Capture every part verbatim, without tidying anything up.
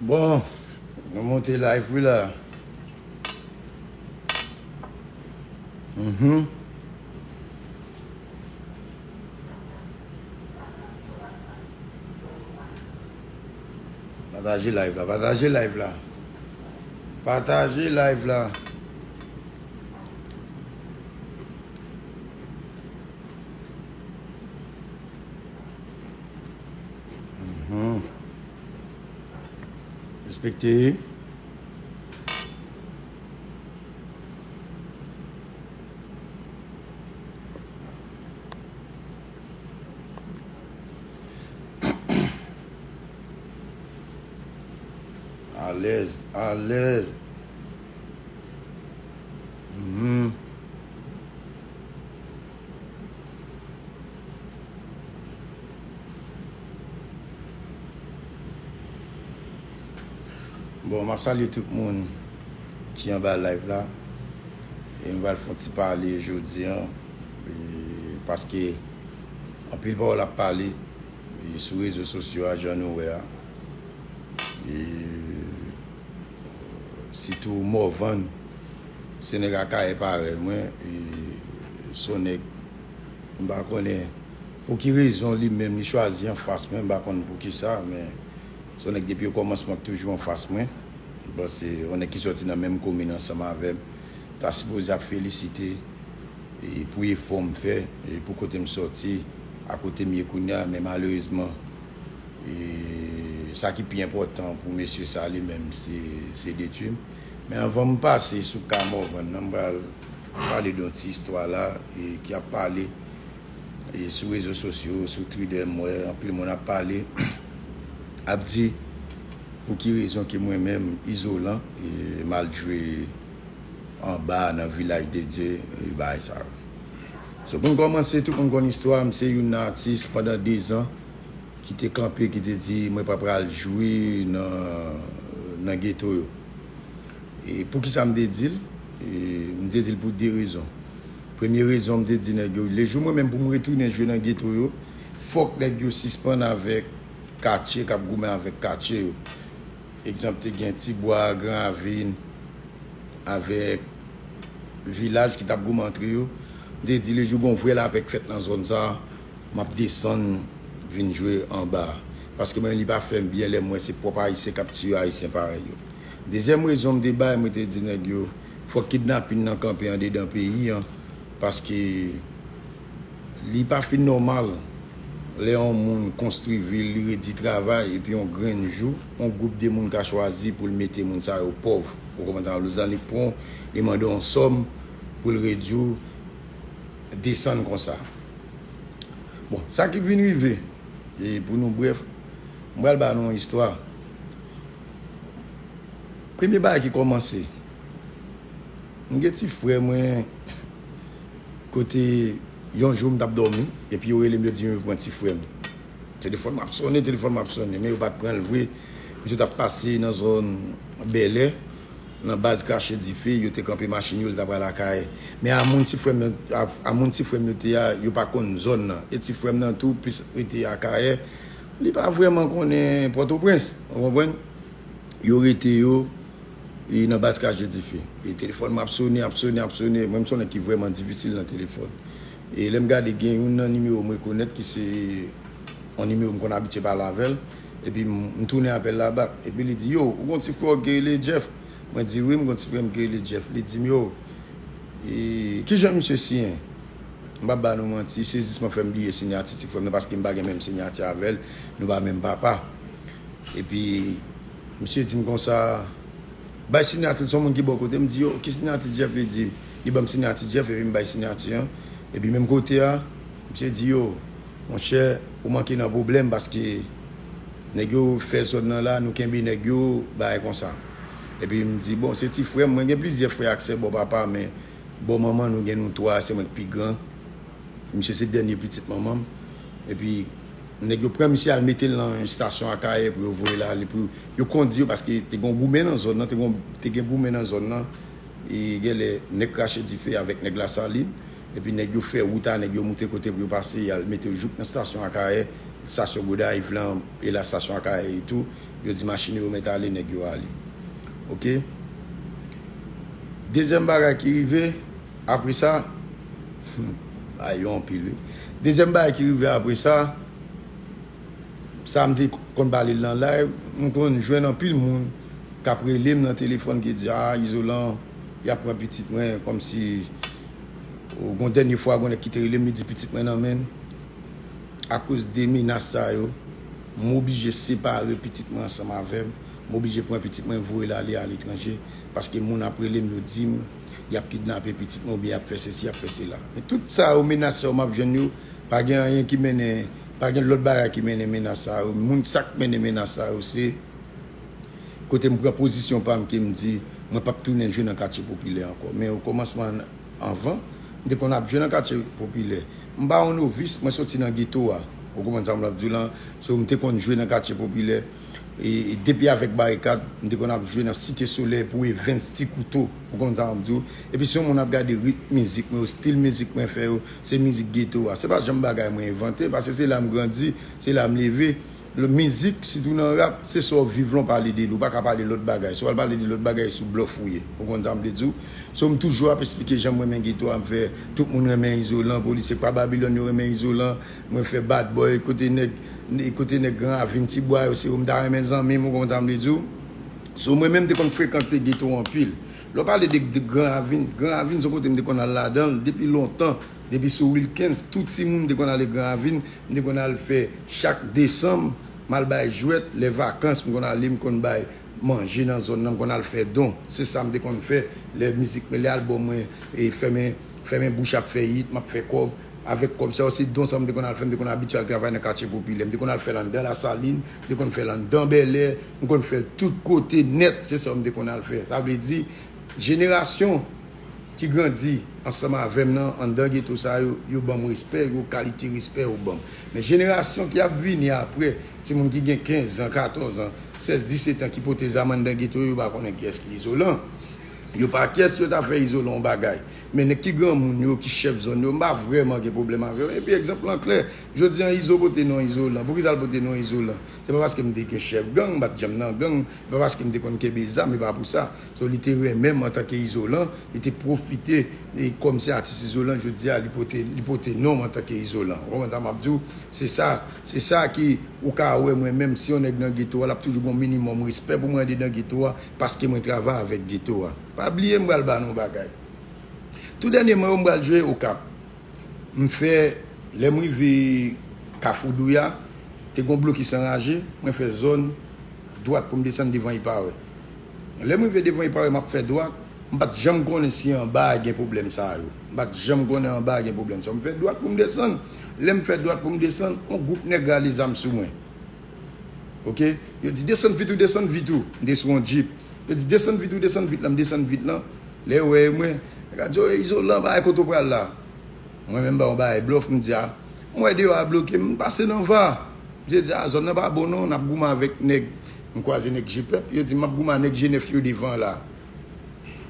Bon, nou monte live wi la. Mhm. Pataje live la, pataje live la. Pataje live la. Mhm. Respekte. Alèz, alèz. Mhm. Bon, m ap salye tout moun ki anba live la. E m pral fè yon ti pale jodi a, e, paske anpil pawòl ap pale, e, sou rezo sosyo a, jan nou wè a. E, sitou Morvan, se nèg Akayè parèy mwen, e, se yon nèg, m pa konnen pou ki rezon li menm li chwazi anfas mwen, m pa konn pou ki sa, men se yon nèg depi o kòmansman k toujou anfas mwen. Bon, se yon nèg ki sòti nan menm komin ansanm avè m. Ta sipoze ap felisite, e, pou efò m fè, e, pou kote m sòti, a kote m ye kounye a, men malerezman, e, sa ki pi enpòtan pou mesye sa li menm, se, se detwi m. Men anvan m pase sou ka Morvan nan, m pral pale de yon ti istwa la, e, ki ap pale, e, sou rezo sosyo, sou Twitter, m wè anpil moun ap pale, ap di pou ki rezon ke mwen menm, Izolan, e, m al jwe anba nan Vilaj de Dye, e, bagay sa yo. So, pou n kòmanse, tout moun konn istwa m, se youn nan atis pandan de zan ki te kanpe, ki te di, "Mwen pa pral jwe nan, nan geto yo." E poukisa m te di l? E m te di l pou de rezon. Premye rezon, m te di nèg yo, lejou mwen menm pou m retounen jwe nan geto yo, fòk nèg yo sispann avèk katye k ap goumen avèk katye yo. Egzanp, te gen Tibwa, Gran Ravin, avèk Vilaj ki t ap goumen antre yo. M te di, lejou gon vrè lapè k fèt nan zòn sa a, m ap desann vin jwe anba a. Paske mwen, li pa fè m byen lè m wè se pwòp Ayisyen k ap tiye Ayisyen parèy yo. Dezyèm rezon m te bay, mwen te di nèg yo, fòk kidnapin nan kanpe andedan peyi an, paske li pa fin nòmal lè yon moun konstwi vi l, li redi travay, epi yon grenn jou, yon gwoup de moun ka chwazi pou l mete moun sa yo pòv. Ou konprann sa m vle di w? Li pran, li mande yon sòm pou l redi w desann konsa. Bon, sa ki vin rive, e pou nou brèf, m pral ba nou yon istwa. Premye bagay ki kòmanse, m gen ti frè mwen, kote yon jou m t ap dòmi, epi yo rele m, yo di m yo pran ti frè m. Telefòn m ap sonnen, telefòn m ap sonnen, men yo pa t pran l vre. Misye t ap pase nan zòn Bèlè, nan baz Krache Dife, yo te kanpe machin yo, li t ap pral Akayè. Men a moun ti frè m yo, a, a moun ti frè m yo te a, yo pa konn zòn nan. E ti frè m nan tou, plis rete Akayè, li pa vrèman konnen Pòtoprens, ou konprann? Yo rete yo, e nan baz Krache Dife. E telefòn m ap sonnen, ap sonnen, ap sonnen. Mwen, m se yon nèg ki vrèman difisil nan telefòn. E lè m gade, gen youn nan nimewo m rekonèt ki se yon nimewo m konn abitye pale avè l. Epi m, m tounen apèl la bak. Epi li di, "Yo, ou gon ti frè w ki rele Jeff?" Mwen di, "Wi, m gon ti frè m ki rele Jeff." Li di m, "Yo, e, kijan misye siyen?" M p ap ba nou manti, sezisman fè m bliye siyati ti frè m nan, paske m pa gen menm siyati avè l, nou pa menm papa. Epi, misye di m konsa, "Bay siyati l, se yon moun ki bò kote." M di, "Yo, ki siyati Jeff?" Li di, li ban m siyati Jeff, epi m bay siyati an. Epi menm kote a, misye di, "Yo, monchè, ou manke nan pwoblèm, paske nèg yo fè zòn nan la, nou kenbe nèg yo, bagay konsa." Epi m di, "Bon, se ti frè m, mwen gen plizyè frè ak sè bò papa, men bò manman nou gen nou twa, se mwen k pi gran." Misye se dènye pitit manman m. Epi, nèg yo pran misye al mete l nan estasyon Akayè pou yo voye l ale, pou yo kondi yo, paske te gen goumen nan zòn nan, te gen, te gen goumen nan zòn nan. E genlè, nèg Krache Dife avèk nèg Lasalin. Epi, nèg yo fè wout a, nèg yo moute kote pou yo pase, y al mete yo jouk nan estasyon Akayè. stasyon Gonayiv lan, e la stasyon Akayè e tou, yo di machin yo mèt ale, nèg yo ale. Oke? Dezyèm bagay ki rive, apre sa, ay yo anpil, wi. Dezyèm bagay ki rive apre sa, sa m te konn pale l nan live, m konn jwenn anpil moun k ap rele m nan telefòn ki di, "A, Izolan, y ap pran pitit mwen," kòmsi, gon dènye fwa, gon nèg ki te rele m, li di, "Pitit mwen nan men n." Akoz de menas sa yo, m oblije separe pitit mwen ansanm avè m. M oblije pran pitit mwen, voye l ale aletranje, paske moun ap rele m, yo di m, y ap kidnape pitit mwen, oubyen y ap fè sesi, y ap fè sela. Men tout sa yo, menas sa yo m ap jwenn yo, pa gen anyen ki mennen, pa gen lòt bagay ki mennen menas sa yo. Moun, sa k mennen menas sa yo, se kote m pran pozisyon pa m, ke m di, mwen p ap tounen jwe nan katye popilè ankò. Men o kòmansman, anvan, m te konn ap jwe nan katye popilè. M pa yon novis, mwen soti nan geto a. Ou konprann sa m ap di w lan? So, m te konn jwe nan katye popilè. E, e depi avèk Barikad, m te konn ap jwe nan Site Solèy pou Evens, Ti Kouto. Ou konprann sa m ap di w? Epi si yon moun ap gade ritm mizik mwen, stil mizik mwen fè yo, se mizik geto a. Se pa janm bagay mwen envante, paske se la m grandi, se la m leve. Mizik, sitou nan rap, se sa w viv lan w pale de li. Ou pa ka pale lòt bagay. Si w al pale de lòt bagay, sou blòf ou ye. Ou konn sa m vle di w? So, m toujou ap esplike jan m renmen geto a, m fè tout moun renmen Izolan, polisye pa Babilòn yo renmen Izolan, mwen fè Bad Boy, kote nèg, kote nèg Gran Ravin, Tibwa yo, se yo m ta renmen zanmi m, ou konn sa m vle di w? So, mwen menm, m te konn frekante geto anpil. Lè w pale de, de Gran Ravin, Gran Ravin se yon kote m te konn al ladan l depi lontan. Depi sou Wilkens, tout timoun m te konn ale Gran Ravin, m te konn al fè chak desanm, m al bay jwèt, lè vakans, m konn ale, m konn bay manje nan zòn nan, m konn al fè don. Se sa m te konn fè, lè mizik mwen, lè albòm mwen, e fèmen, fèmen bouch ap fè hit, m ap fè kòb. Avèk kòb sa yo, se don sa m te konn al fè, m te konn abitye al travay nan katye popilè, m te konn al fè l anndan Lasalin, m te konn fè l anndan Bèlè, m konn fè l tout kote nèt, se sa m te konn al fè. Sa vle di, jenerasyon ki grandi ansanm avè m nan, anndan geto sa yo, yo ban m respè, yo kalite respè yo ban m. Men jenerasyon ki ap vini apre, timoun ki gen kenz an, katòz an, sèz, disèt an, ki pote zam anndan geto yo, yo pa konnen kiyès ki Izolan. Yo pa kiyès yo ta fè Izolan yon bagay. Men nèg ki granmoun yo, ki chèf zòn yo, m pa vrèman gen pwoblèm avè yo. Epi egzanp lan klè, jodi an Izo pote non Izolan. Poukisa l pote non Izolan? Se pa paske m te gen chèf gang, m pa t janm nan gang, se pa paske m te konn kenbe zam, e pa pou sa. So, li te renmen m antanke Izolan, li te pwofite, e, kòm se atis Izolan, jodi a, li pote, li pote non m antanke Izolan. Ou konprann sa m ap di w? Se sa, se sa ki, ou ka wè mwen menm, si yon nèg nan geto a, l ap toujou gen yon minimòm respè pou mwen andedan geto a, paske mwen travay avèk geto a. Pa bliye m pral ba nou yon bagay. Tou dènyèman yo, m pral jwe Okap. M fè, lè m rive Kafou Douya, te gon blokis anraje, mwen fè zòn dwat pou m desann devan Ipawè. Lè m rive devan Ipawè, m ap fè dwat, m pa t janm konnen si anba a gen pwoblèm sa yo. M pa t janm konnen anba a gen pwoblèm sa yo. M fè dwat pou m desann. Lè m fè dwat pou m desann, yon gwoup nèg rale zam sou mwen. Oke? Yo di, "Desann vit ou, desann vit ou." M te sou yon djip. Yo di, "Desann vit ou, desann vit lan." M desann vit lan. Lè yo wè e mwen, nèg la di, "O, Izolan, bagay kote w pral la?" Mwen menm ba yon bagay blòf, m di, "A, m wè deyò a bloke, m pase nan va." Misye di, "A, zòn nan pa bon non, n ap goumen avèk nèg." M kwaze nèg G pèp, yo di, "M ap goumen ak nèg G nèf yo devan la."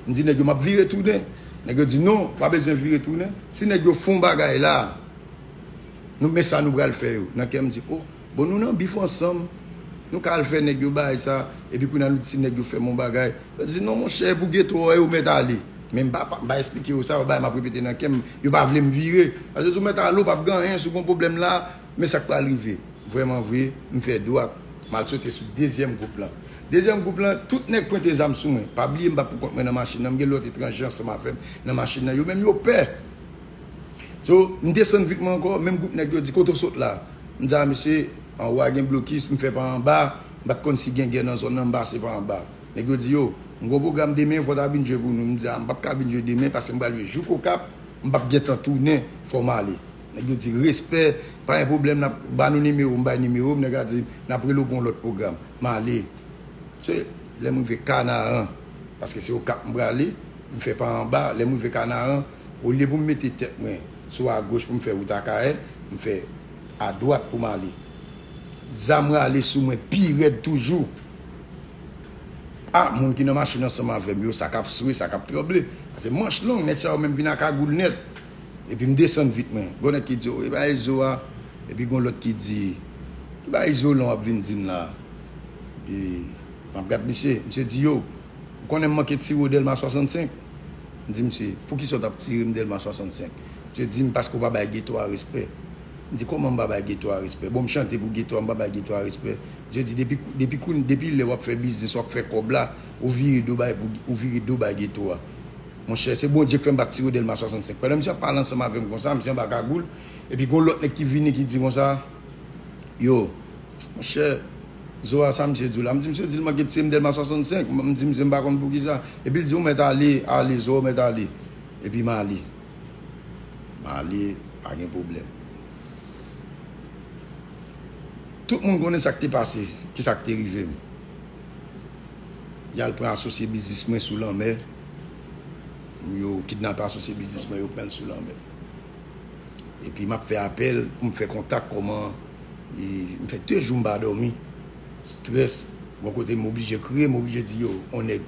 M di nèg yo, "M ap vire tounen." Nèg yo di, "Non, pa bezwen vire tounen. Si nèg yo fè yon bagay la, nou, men sa nou pral fè yo." Nan kè m di, "O, bon, nou nan bif ansanm. Nou ka al fè nèg yo bagay sa, epi kounye a nou di si nèg yo fè m yon bagay." Yo di, "Non, monchè, pou geto a, yo mèt ale." Men m pa, pa, m pa esplike yo sa, yo bay m ap repete nan kè m, yo pa vle m vire. Paske si w mèt ale, w p ap gen anyen, si w gen yon pwoblèm la, men sa k pral rive. Vrèman vre, m fè dwat. M al sote sou dezyèm gwoup lan. Dezyèm gwoup lan, tout nèg pwente zam sou mwen. Pa bliye, m pa poukont mwen nan machin nan, m gen lòt etranje ansanm avè m nan machin nan. Yo menm, yo pè. So, m desann vit mwen ankò, menm gwoup nèg yo di, "Kote w sot la?" M di, "A, mesye, anwo a gen blokis, m fè pa anba, m pa t konn si gen gè nan zòn nan, m pase pa anba." Nèg yo di, "Yo, m gon pwogram demen, fò w ta vin jwe pou nou." M di, "A, m p ap ka vin jwe demen, paske m pral jwe jouk Okap, m p ap gentan tounen, fò m ale." Nèg yo di, "Respè, pa gen pwoblèm, n ap ba nou nimewo w." M bay nimewo m, nèg la di, "N ap rele w pou yon lòt pwogram." M ale. Se lè m rive Kanaran, paske se Okap m prale, m fè pa anba. Lè m rive Kanaran, olye pou m mete tèt mwen sou agoch pou m fè wout Akayè, m fè adwat pou m ale. Zam rale sou mwen pi rèd toujou. A, moun ki nan machin ansanm avè m yo, sa k ap swe, sa k ap tranble. Paske manch long, nèg sa yo menm vin a kagoul nèt. Epi m desann vit mwen. Gon nèg ki di, "O, e pa Izo a." Epi gon lòt ki di, Ki bagay Izolan w ap vin di m la? E, m ap gad misye, misye di, yo, ou konnen m manke tire w Dèlma swasannsenk? M di misye, poukisa w t ap tire m Dèlma swasannsenk? Misye di m, paske w pa bay geto a respè. M di, kòman m pa bay geto a respè? Bon, m chante pou geto a, m pa bay geto a respè. Misye di, depi, depi, koun- depi lè w ap fè biznis, w ap fè kòb la, ou vire do bay, pou- ou vire do bay geto a. Monchè, se Bondye k fè m pa t tire w Dèlma swasannsenk. Pandan misye ap pale ansanm avè m konsa, misye anba kagoul, epi gon lòt nèg ki vini ki di konsa, yo, monchè, zo a sa misye di w la. M di misye di l manke tire m Dèlma swasannsenk. M di misye m pa konn poukisa. Epi l di w mèt ale, ale, zo a w mèt ale. Epi m ale. M ale, pa gen pwoblèm. Tout moun konnen sa k te pase, ki sa k te rive m. Y al pran asosye biznis mwen sou lanmè. Yo kidnape asosye biznis mwen, yo pran l sou lanmè. Epi m ap fè apèl pou m fè kontak kòman, e, m fè de jou m pa dòmi. Strès, gon kote m oblije kriye, m oblije di yo, on nèg,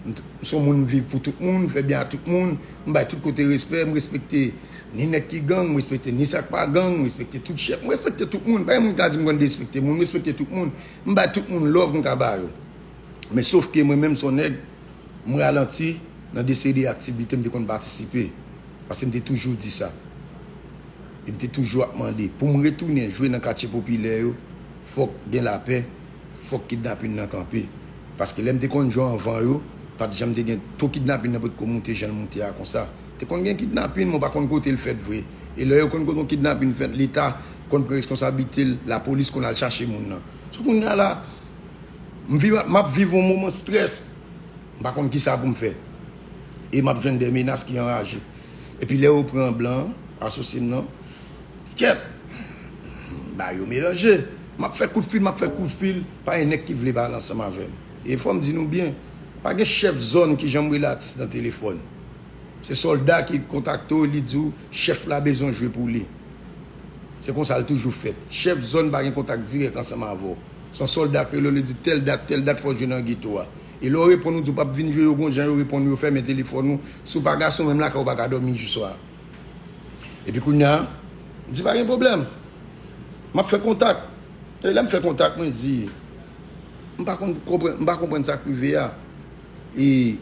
m t- m se yon moun m viv pou tout moun, m fè byen a tout moun, m bay tout kote respè, m respekte ni nèg ki gang, m respekte ni sa k pa gang, m respekte tout chèf, m respekte tout moun. Pa gen moun ki ka di m konn derespekte moun, m respekte tout moun. M bay tout moun love m ka ba yo. Men sof ke mwen menm se yon nèg, m ralanti nan de seri de aktivite m te konn patisipe. Paske m te toujou di sa. E m te toujou ap mande. Pou m retounen jwe nan katye popilè yo, fòk gen lapè, fòk kidnapin nan kanpe. Paske lè m te konn jwe anvan yo, pa t janm te gen to kidnapin nan potko moute jan l moute a konsa. Te konn gen kidnapin, men w pa konn kote l fèt vre. E lè yo konn kote yon kidnapin fèt, Leta konn pran reskonsablite l, lapolis konn al chache moun nan. Sou kounye a la, m viv, m ap viv yon moman strès. M pa konn kisa pou m fè. E m ap jwenn de menas ki anraje. Epi lè yo pran blan an, asosye m nan, kèt! Bagay yo melanje. M ap fè kout fil, m ap fè kout fil, pa gen nèg ki vle pale ansanm avè m. E fò m di nou byen, pa gen chèf zòn ki janm rele atis nan telefòn. Se sòlda ki kontakte w, li di w chèf la bezwen jwe pou li. Se konsa l toujou fèt. Chèf zòn pa gen kontak dirèk ansanm avè w. Se yon sòlda k rele w, li di tèl dat, tèl dat fò w jwe nan geto a. E lè w reponn, ou di w p ap vin jwe, yo gon jan yo reponn ou, yo fèmen telefòn ou. Si w pa gason, menm lakay ou pa ka dòmi jou swa. Epi kounye a, m di pa gen pwoblèm. M ap fè kontak. E lè m fè kontak, mwen di, m pa konn konprann, m pa konprann sa k rive a. E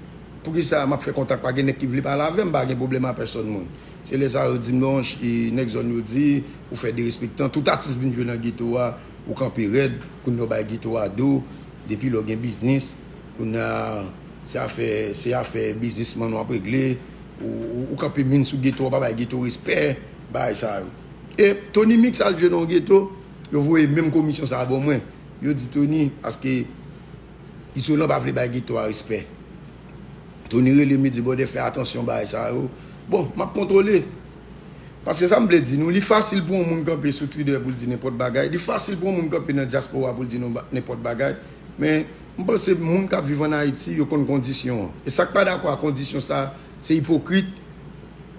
poukisa m ap fè kontak, pa gen nèg ki vle pale avè m, pa gen pwoblèm a pèsòn moun. Se lè sa yo di m non, e nèg zòn yo di, ou fè derespektan, tout atis vin jwe nan geto a, ou kanpe rèd, kounye a w bay geto a do, depi lè w gen biznis, kounye a se afè, se afè biznisman w ap regle, ou, ou, ou kanpe min sou geto a, w pa bay geto respè, bagay sa yo. E Tony Mix al jwe nan yon geto, yo voye menm komisyon sa a ban mwen. Yo di Tony, paske Izolan pa vle bay geto a respè. Tony rele m, li di, brother, fè atansyon bagay sa yo. Bon, m ap kontwole. Paske sa m vle di nou, li fasil pou yon moun kanpe sou Twitter pou l di nenpòt bagay. Li fasil pou yon moun kanpe nan dyaspora pou l di nou ba- nenpòt bagay. Men, m panse moun k ap viv ann Ayiti, yo konn kondisyon an. E sa k pa dakò ak kondisyon sa, se ipokrit,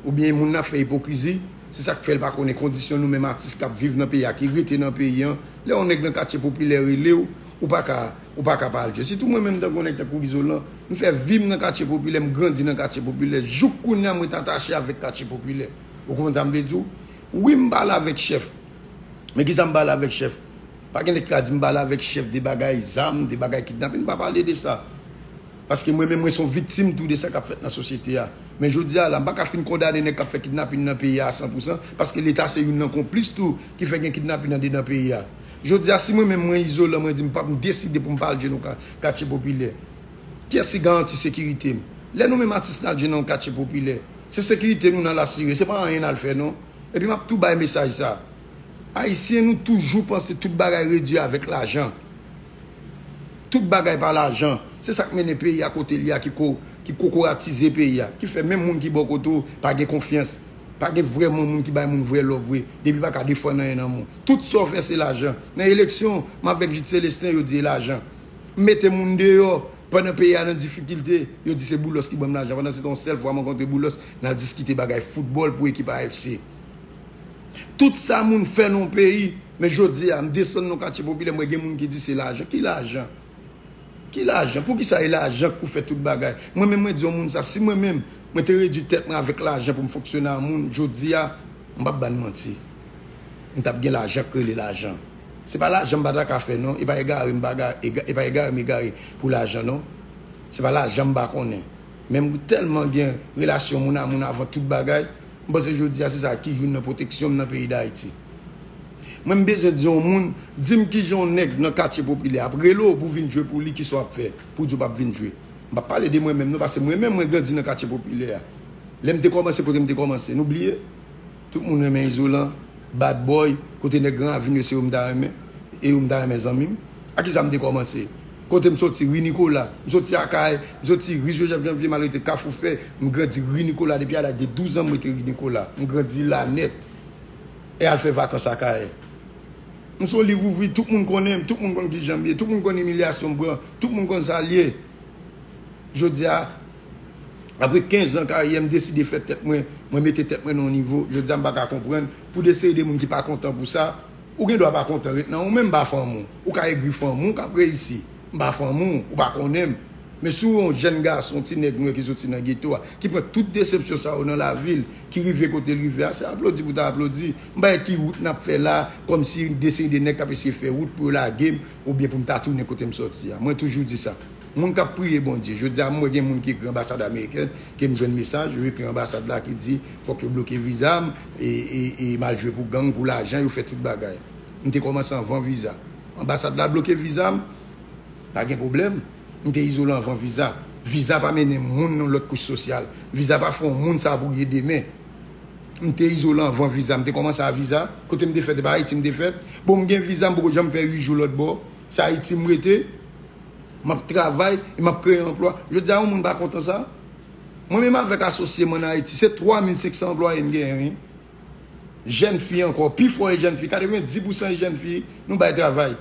oubyen moun nan fè ipokrizi, se sa k fè l pa konnen kondisyon nou menm atis k ap viv nan peyi a, ki rete nan peyi an. Lè yon nèg nan katye popilè rele w, ou pa ka, ou pa ka pa al jwe. Sitou mwen menm, tankou yon nèg tankou Izolan, m fè vi m nan katye popilè, m grandi nan katye popilè. Jouk kounye a, m ret atache avèk katye popilè. Ou konprann sa m vle di w? Wi, m pale avèk chèf. Men kisa m pale avèk chèf? Pa gen nèg ki ka di m pale avèk chèf de bagay zam, de bagay kidnapin, m pa pale de sa. Paske mwen menm, mwen se yon viktim tou de sa k ap fèt nan sosyete a. Men jodi a la, m pa ka fin kondane nèg k ap fè kidnapin nan peyi a a san pou san, paske Leta se youn nan konplis tou ki fè gen kidnapin anndedan peyi a. Jodi a, si mwen menm, mwen Izolan, mwen di m p ap, m deside pou m pa al jwe nan ka- katye popilè, kiyès ki garanti sekirite m? Lè nou menm atis n al jwe nan yon katye popilè, se sekirite nou n al asire, se pa anyen n al fè non. Epi m ap tou bay mesaj sa. Ayisyen, nou toujou panse tout bagay redui avèk lajan. Tout bagay pa lajan. Se sa k mennen peyi a kote l ye a, ki ko- ki kokoratize peyi a, ki fè menm moun ki bò kote w pa gen konfyans. Pa gen vrèman moun ki bay moun vrè love vre, depi pa ka defann anyen nan moun. Tout sa w fè se lajan. Nan eleksyon, m avèk Jude Célestin, yo di e lajan. M mete moun deyò, pandan peyi a nan difikilte, yo di se Boulos ki ban m lajan. Pandan se tan yon sèl fwa m rankontre Boulos, n al diskite bagay foutbòl pou ekip A F C. Tout sa moun fè nan yon peyi, men jodi a, m desann nan katye popilè, m wè gen moun ki di se lajan. Ki lajan? Ki lajan? Poukisa e lajan k pou fè tout bagay? Mwen menm, mwen di yon moun sa, si mwen menm, mwen te redui tèt mwen avèk lajan pou m fonksyone a moun, jodi a, m p ap ba n manti. M t ap gen lajan k rele lajan. Se pa lajan m pa ta ka fè non, e pa egare m pa ga- ega- e pa egare m egare pou lajan non. Se pa lajan m pa konnen. Men m tèlman gen relasyon moun a moun avan tout bagay, m panse jodi a se sa ki youn nan pwoteksyon m nan peyi Dayiti. Mwen m bezwen di yon moun, di m kijan yon nèg nan katye popilè ap rele w pou vin jwe pou li, kisa w ap fè pou w di w p ap vin jwe. M p ap pale de mwen menm non, paske mwen menm mwen grandi nan katye popilè a. Lè m te kòmanse kote m te kòmanse, nou bliye? Tout moun renmen Izolan, Bad Boy, kote nèg Gran Ravin yo se yo m ta renmen, e yo m ta renmen zanmi m. A kisa m te kòmanse? Kote m soti, Ri Nikola. M soti Akayè, m soti Ri Jozèf Janvye, m al rete Kafou Fè, m grandi Ri Nikola depi a laj de douz an m rete Ri Nikola. M grandi la nèt. E al fè vakans Akayè. M se yon liv ouvri, tout moun konnen m, tout moun konn kijan m ye, tout moun konn imilyasyon m pran, tout moun konn sa l ye. Jodi a, apre kenz an karyè, m deside fè tèt mwen, mwen mete tèt mwen nan yon nivo. Jodi a, m pa ka konprann pou de seri de moun ki pa kontan pou sa. Ou gen dwa pa kontan, ret nan ou menm, m pa fanm ou. Ou ka egri fanm ou, k ap reyisi. M pa fanm ou, ou pa konnen m. Men si w yon jèn gason, ti nèg nwè ki soti nan geto a, ki pran tout desepsyon sa yo nan lavi l, ki rive kote l rive a, se aplodi pou ta aplodi. M pa wè ki wout n ap fè la, kòmsi de seri de nèg k ap eseye fè wout pou yo lage m, oubyen pou m ta tounen kote m soti a. Mwen toujou di sa. Moun k ap priye Bondye. Jodi a, m wè gen moun ki ekri anbasad amerikèn, ke m jwenn mesaj, yo ekri anbasad la ki di, fòk yo bloke viza m, e, e, e m al jwe pou gang, pou lajan, yo fè tout bagay. M te kòmanse anvan viza. Anbasad la bloke viza m, pa gen pwoblèm. M te izolan anvan viza. Viza pa mennen moun nan lòt kouch sosyal. Viza pa fè yon moun sa pou ye demen. M te izolan anvan viza. M te kòmanse a viza. Kote m te fèt, e pa Ayiti m te fèt. Bon, m gen viza, m poko janm fè uit jou lòt bò. Se Ayiti m rete. M ap travay e m ap kreye anplwa. Jodi a, yon moun pa kontan sa. Mwen menm avèk asosye m ann Ayiti, se twa mil senk san anplwaye n genyen, wi. Jèn fi ankò, pi fò e jèn fi, katrevenndis pousan e jèn fi, nou bay travay.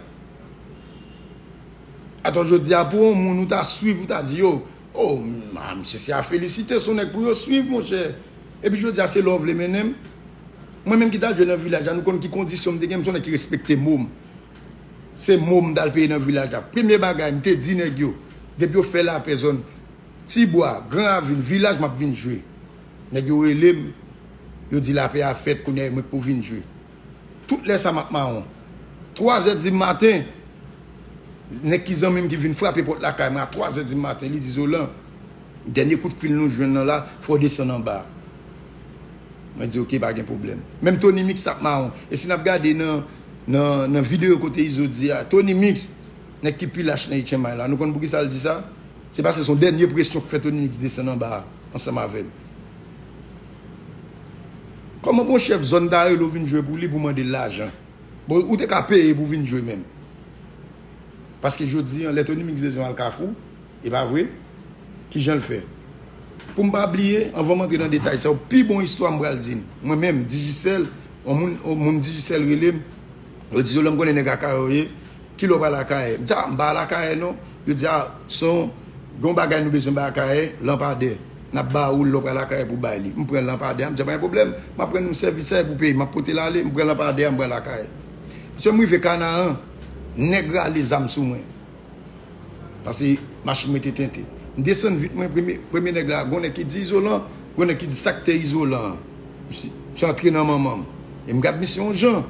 Atò jodi a, pou yon moun ou ta swiv, ou ta di, yo, oh, ah, misye se a felisite, se yon nèg pou yo swiv, monchè. Epi jodi a, se la w vle mennen m. Mwen menm ki t al jwe nan vilaj la, nou konn ki kondisyon m te gen, m se yon nèg ki respekte mo m. Se mo m t al peye nan vilaj la. Premye bagay, m te di nèg yo, depi yo fè lapè zòn Tibwa, Gran Ravin, vilaj, m ap vin jwe. Nèg yo rele m, yo di lapè a fèt, kounye a e mwen k pou vin jwe. Tout lè sa m ap mawon. Twazè di maten, nèg ki zanmi m ki vin frape pòt lakay mwen a twazè di maten, li di, Zolan, dènye kout fil nou jwenn nan la, fò w desann anba a. Mwen di, oke, pa gen pwoblèm. Menm Tony Mix t ap mawon. E si n ap gade nan, nan, nan videyo kote Izo di a, Tony Mix, nèg ki pi lach nan H M I la, nou konn poukisa l di sa? Se paske se yon dènye presyon k fè Tony Mix desann anba a, ansanm avè l. Kòman pou yon chèf zòn ta rele w vin jwe pou li pou mande l lajan? Bon, ou te ka peye pou vin jwe menm. Paske jodi a, lè Tony Mix bezwen al Kafou, e pa vre? Kijan l fè? Pou m pa bliye, anvan m antre nan detay sa yo, pi bon istwa m pral di n. Mwen menm, Digicel, yon moun, yon moun Digicel rele m, yo di, Zolan, m konnen nèg Akayè w ye, kilè w pral Akayè? M di, a, m pa al Akayè non. Yo di, a, se yon, gen yon bagay nou bezwen bay Akayè, lanpadè. N ap ba ou l lè w pral Akayè pou bay li. M pran lanpadè a, m di, a, pa gen pwoblèm, m ap rann ou sèvis sa e pou peyi m, m ap pote l ale, m pran lanpadè a, m pral Akayè. Misye, m rive Kanaran, nèg rale zam sou mwen. Paske machin mwen te tente. M desann vit mwen, premye, premye nèg la, gon nèg ki di izolan, gon nèg ki di sa k te izolan an. Misye, misye antre nan manman m. E m gad misye yon jan.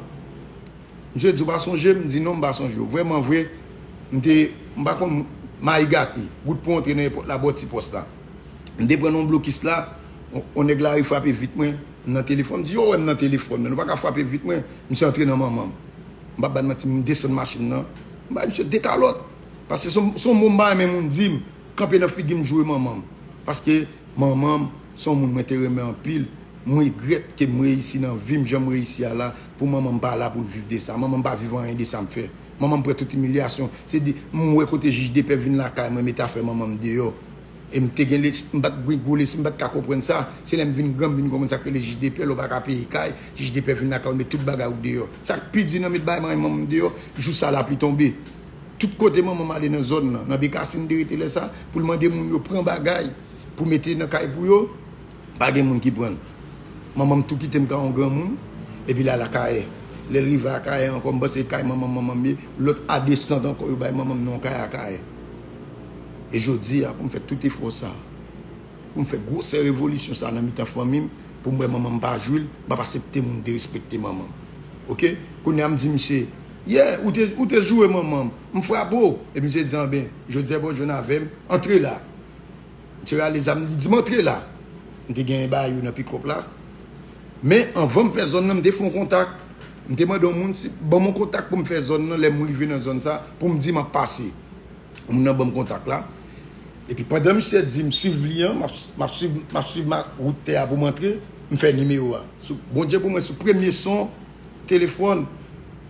Misye di, ou pa sonje m? M di, non, m pa sonje w. Vrèman vre, m te, m pa konn mayi gate. Wout pou antre nan epòt la, bò ti pòs la. M te pran nan yon blokis la, yon, yon nèg lari frape vit mwen, m nan telefòn. M di, yo wè m nan telefòn, men nou pa ka frape vit mwen. Misye antre nan manman m. M p ap bat manti, m desann machin nan. M bay misye de kalòt. Paske se yon, se yon mo m pa renmen moun di m, kanpe nan figi m, joure manman m. Paske manman m, se yon moun mwen te renmen anpil. M regrèt ke m reyisi nan vi m, jan m reyisi a la, pou manman m pa la pou l viv de sa. Manman m pa viv anyen de sa m fè. Manman m pran tout imilyasyon. Se di, m wè kote jij de pè vin lakay mwen, mete afè manman m deyò. E m te gen les-, m pa t gen gwo lespri, m pa t ka konprann sa. Se lè m vin gran, m vin konprann sa k rele jij de pè, lè w pa ka peye kay, jij de pè vin lakay ou, met tout bagay ou deyò. Sa k pi di nan met bagay manman m deyò, jou sa lapli tonbe. Tout kote manman m ale nan zòn nan, nan Bekasin m te rete lè sa, pou l mande moun yo pran bagay pou mete nan kay pou yo, pa gen moun ki pran l. Manman m tou kite m ka yon granmoun, epi l al Akayè. Lè l rive Akayè ankò, m panse kay manman m, manman m ye, lòt a desant ankò, yo bay manman m nan yon kay Akayè. E jodi a, pou m fè tout efò sa, pou m fè gwosè revolisyon sa nan mitan fanmi m, pou m wè manman m pa jwi l, m ap aksepte moun derespekte manman m. Oke? Kounye a m di misye, Yeah, ou te, ou te joure manman m. M frape w. Epi misye di, anben, jodi a bon jwenn avè m, antre la. Misye rale zam, li di m antre la. M te gen bagay yo nan pikòp la. Men anvan m fè zòn nan, m te fè yon kontak. M te mande yon moun si, ban m yon kontak pou m fè zòn nan, lè m rive nan zòn sa, pou m di m ap pase. Moun nan ban m kontak la. Epi pandan misye di m swiv li an, m ap, m ap swiv, m ap swiv ma, wout tè a pou m antre, m fè nimewo a. Sou, Bondye pou mwen, sou premye son telefòn,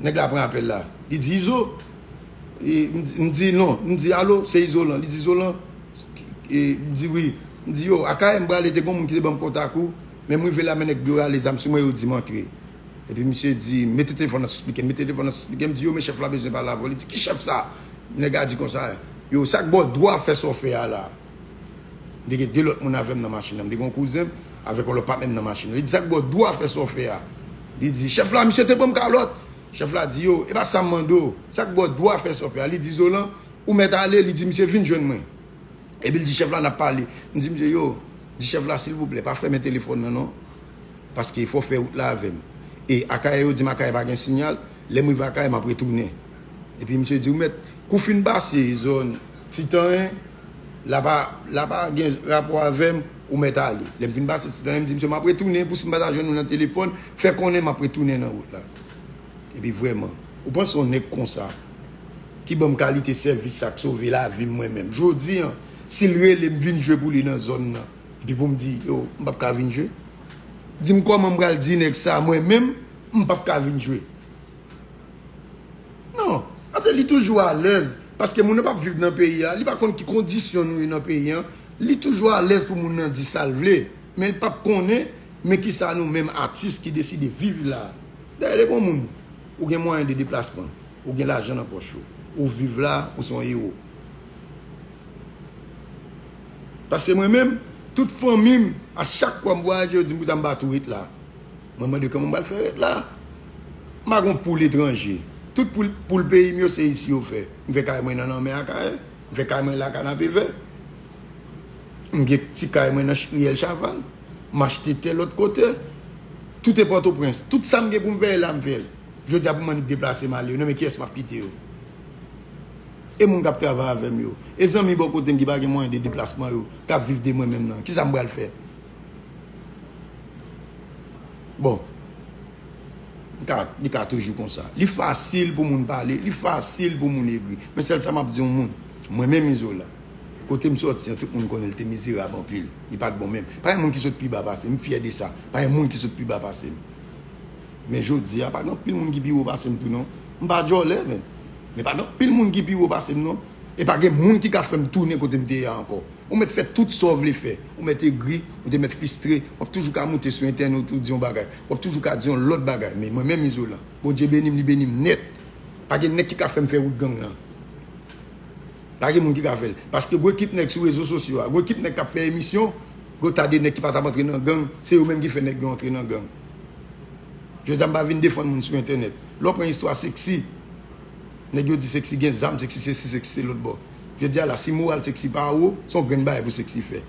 nèg la pran apèl la. Li di, "Izo?" E, m di, m di, "Non." M di, "Alo, se Izolan." Li di, "Izolan?" E, m di, "Wi." M di, "Yo, Akayè m prale, te gen moun ki te ban m kontak ou, men m rive la, men nèg yo rale zam sou mwen, yo di m antre." Epi misye di, "Mete telefòn nan sou spikè, mete telefòn nan sou spikè." M di, "Yo, men chèf la bezwen pale avè w." Li di, "Ki chèf sa?" Nèg la di konsa, "Yo, sa k ba w dwa fè sa w fè a la?" M te gen de lòt moun avè m nan machin nan. M te gen yon kouzen m avèk yon lòt patnè m nan machin nan. Li di, "Sa k ba w dwa fè sa w fè a?" Li di, "Chèf la, misye te ban m kalòt." Chèf la di, "Yo, e pa sa m mande w. Sa k ba w dwa fè sa w fè a?" Li di, "Zolan, ou mèt ale." Li di, "Misye, vin jwenn mwen." Epi l di chèf la, "N ap pale." M di misye, "Yo, di chèf la, silvouplè, pa fèmen telefòn nan, non. Paske fò w fè wout la avè m. E Akayè, yo di m Akayè pa gen siyal. Lè m rive Akayè, m ap retounen." Epi misye di, "Ou mèt, kou w fin pase zòn Titanyen, la pa, la pa gen rapò avè m, ou mèt ale." Lè m fin pase Titanyen, m di misye, "M ap retounen, pou si m pa ta jwenn ou nan telefòn, fè konnen m ap retounen nan wout la." Epi vrèman, ou panse yon nèg konsa, ki ban m kalite sèvis sa k sove lavi m mwen menm. Jodi a, si l rele m vin jwe pou li nan zòn nan, epi pou m di, "Yo, m p ap ka vin jwe." Di m kòman m pral di nèg sa, mwen menm, m p ap ka vin jwe. Non, paske li toujou alèz, paske moun nan p ap viv nan peyi a, li pa konn ki kondisyon nou ye nan peyi a, li toujou alèz pou moun nan di sa l vle, men li p ap konnen, men kisa nou menm atis ki deside viv la. Dayè, depi yon moun, ou gen mwayen de deplasman, ou gen lajan nan pòch ou, ou viv la, ou se yon ewo. Paske mwen menm, tout fanmi m, a chak fwa m vwayaje, yo di m pou sa m pa tou ret la. Mwen mande kòman m pral fè ret la. M pa gen poul etranje. Tout poul, poul peyi m yo, se isi yo fè. M fè kay mwen nan lanmè Akayè. M fè kay mwen la Kanapevè. M gen ti kay mwen nan ch-, riyèl Chavann. M achte tè lòt kote. Tout e Pòtoprens. Tout sa m gen pou m fè la, m fè l. Jodi a pou m annik deplase m ale yo, nan men kiyès m ap kite yo? E moun k ap travay avè m yo? E zanmi bò kote m ki pa gen mwayen de deplasman yo, k ap viv de mwen menm nan? Kisa m pral fè? Bon, li ka, li ka toujou konsa. Li fasil pou moun pale, li fasil pou moun egri. Men sèl sa m ap di yon moun, mwen menm Izolan, kote m sòti an, tout moun konnen l te mizerab anpil. Li pa t bon menm. Pa gen moun ki sot pi ba pase m, m fyè de sa. Pa gen moun ki sot pi ba pase m. Men jodi a, pa gen anpil moun ki pi wo pase m tou non. M pa djòlè, men. Men pa gen anpil moun ki pi wo pase m non. E pa gen moun ki ka fè m tounen kote m te ye a ankò. Ou mèt fè tout sa w vle fè. Ou mèt egri, ou te mèt fristre, w ap toujou ka moute sou entènèt ou di yon bagay. W ap toujou ka di yon lòt bagay. Men mwen menm Izolan, Bondye beni m, li beni m nèt. Pa gen nèg ki ka fè m fè wout gang nan. Pa gen moun ki ka fè l. Paske gwo ekip nèg sou rezo sosyo a, gwo ekip nèg k ap fè emisyon, gwo ta de nèg ki pa t ap antre nan gang, se yo menm ki fè nèg yo antre nan gang. Jodi a m pa vin defann moun sou entènèt. Lè w pran istwa Sexy, nèg yo di Sexy gen zam, Sexy sesi, Sexy se lòt bò. Jodi a la, si moral Sexy pa wo, se yon grenn bagay pou Sexy fè.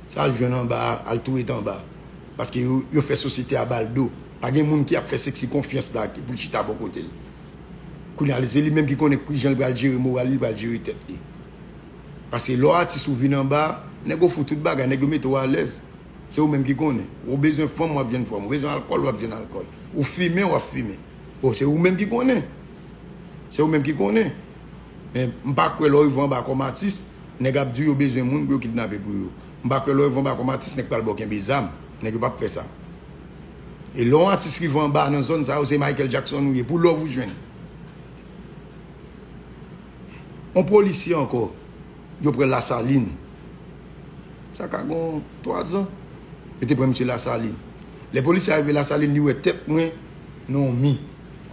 Sa al jwenn anba a, al tou ret anba a. Paske yo, yo fè sosyete a ba l do. Pa gen moun ki ap fè Sexy konfyans la ki pou l chita bò kote l. Kounye a, se li menm ki konnen kijan l pral jere moral li, li pral jere tèt li. Paske lè w atis ou vin anba, nèg yo fout tout bagay, nèg yo mete w alèz. Se ou menm ki konnen. Ou bezwen fanm, w ap jwenn fanm. Ou bezwen alkòl, w ap jwenn alkòl. Ou fimen, w ap fimen. Bon, se ou menm ki konnen. Se ou menm ki konnen. Men m pa kwè lè w rive anba kòm atis, nèg ap di w yo bezwen moun pou yo kidnape pou yo. M pa kwè lè w rive anba kòm atis, nèg pral ba w kenbe zam. Nèg yo p ap fè sa. E lè yon atis rive anba nan zòn sa yo, se Michael Jackson ou ye. Pou love ou jwenn. Yon polisye ankò, yo pran Lasalin. Sa ka gon twa zan. Yo te pran misye Lasalin. Lè polisye a rive Lasalin, li wè tèt mwen nan yon mi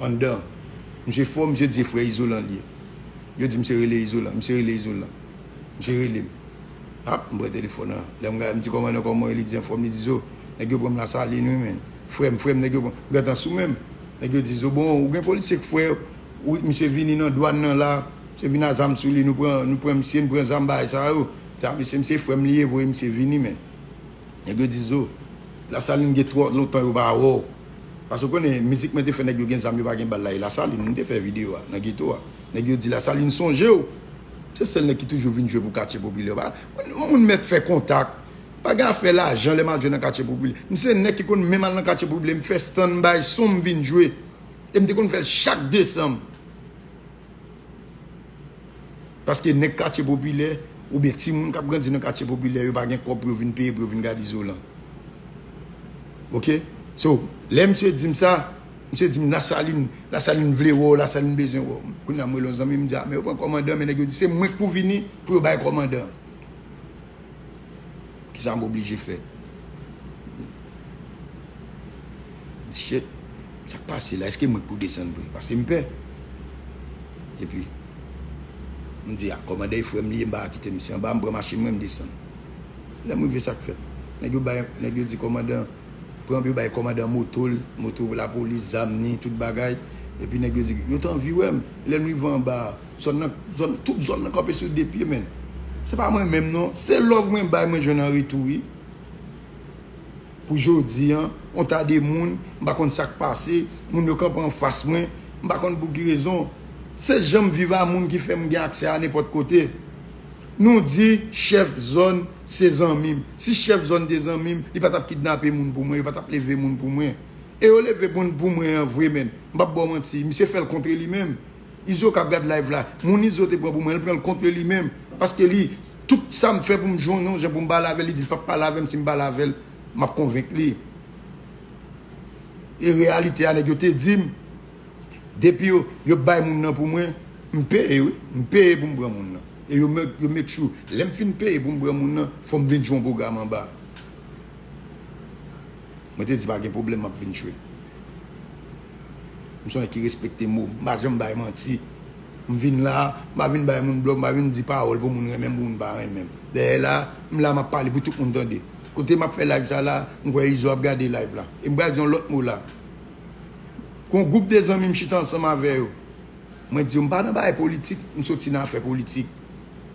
anndan. Misye fò, misye di se frè Izolan li ye. Yo di misye rele Izolan, misye rele Izolan. Misye rele m. Ap, m pran telefòn nan. Lè m gade, m di kòmandan kòman w ye, li di anfòm, li di zo, nèg yo pran m Lasalin wi menn. Frè m, frè m, nèg yo pran m. Gentan sou men m. Nèg yo di zo, bon, ou gen polisye k frè w, wi, misye vini nan dwàn nan la, misye vin a zam sou li, nou pran, nou pran misye, nou pran zam bagay sa yo. Sa, misye, misye frè m li ye, voye misye vini menn. Nèg yo di zo, Lasalin gen twò lontan yo pa wè w. Paske w konnen, mizik mwen te fè, nèg yo gen zam, yo pa gen bal la, e Lasalin, m te fè videyo a, nan geto a. Nèg yo di, Lasalin sonje w. Se sèl nèg ki toujou vin jwe pou katye popilè. Pa, yon moun mèt fè kontak. Pa gen afè lajan lè m al jwe nan katye popilè. M se nèg ki konn menm al nan katye popilè, m fè stand by son m vin jwe. E m te konn fè l chak desanm. Paske nèg katye popilè, oubyen timoun k ap grandi nan katye popilè, yo pa gen kòb pou yo vin peye, pou yo vin gade Izolan. Oke? So, lè misye di m sa, misye di m, Lasalin, Lasalin vle wè w, Lasalin bezwen wè w. Kounye a, m rele yon zanmi, m di, a, men yo pran kòmandan, men nèg yo di, se mwen k pou vini pou yo bay kòmandan. Kisa m oblije fè? M di, shit, sa k pase la? Èske mwen k pou desann vre? Paske m pè. Epi, m di, a, kòmandan e frè m li ye, m pa ka kite misye anba, m pran machin mwen, m desann. Lè m rive, sa k fèt? Nèg yo bay, nèg yo di kòmandan, pran, yo bay kòmandan moto l, moto lapolis, zam ni, tout bagay. Epi nèg yo di, yo t anvi wè m. Lè n rive anba a, zòn nan, zòn, tout zòn nan kanpe sou de pye, menn. Se pa mwen menm, non. Se love mwen bay, mwen jwenn an retou, wi. Pou jodi a, yon ta de moun, m pa konn sa k pase, moun yo kanpe anfas mwen, m pa konn pou ki rezon. Se jan m viv a moun ki fè m gen aksè a nenpòt kote. Nou di chèf zòn se zanmi m. Si chèf zòn te zanmi m, li pa t ap kidnape moun pou mwen, yo pa t ap leve moun pou mwen. E yo leve moun pou mwen an vre, menn. M p ap ba w manti, misye fè l kontre li menm. Izo k ap gad live la, moun Izo te pran pou mwen, l pran l kontre li menm. Paske li, tout sa m fè pou m jwenn yon jan pou m pale avè l, li di l p ap pale avè m, si m pale avè l, m ap konvenk li. E reyalite a, nèg yo te di m, depi yo, yo bay moun nan pou mwen, m peye, wi. M peye pou m pran moun nan. E yo make, yo make sure, lè m fin peye pou m pran moun nan, fò m vin jwe yon pwogram anba. Mwen te di pa gen pwoblèm, m ap vin jwe. M se yon nèg ki respekte mo m, m pa janm bay manti. M vin la, m pa vin bay moun blòf, m pa vin di pawòl pou moun renmen m, pou moun pa renmen m. Dèyè la, m la, m ap pale pou tout moun tande. Kote m ap fè live sa la, m kwè Izo ap gade live la. E m pral di yon lòt mo la. Gon gwoup de zanmi m chita ansanm avè yo. Mwen di yo, m pa nan bagay politik, m soti nan afè politik.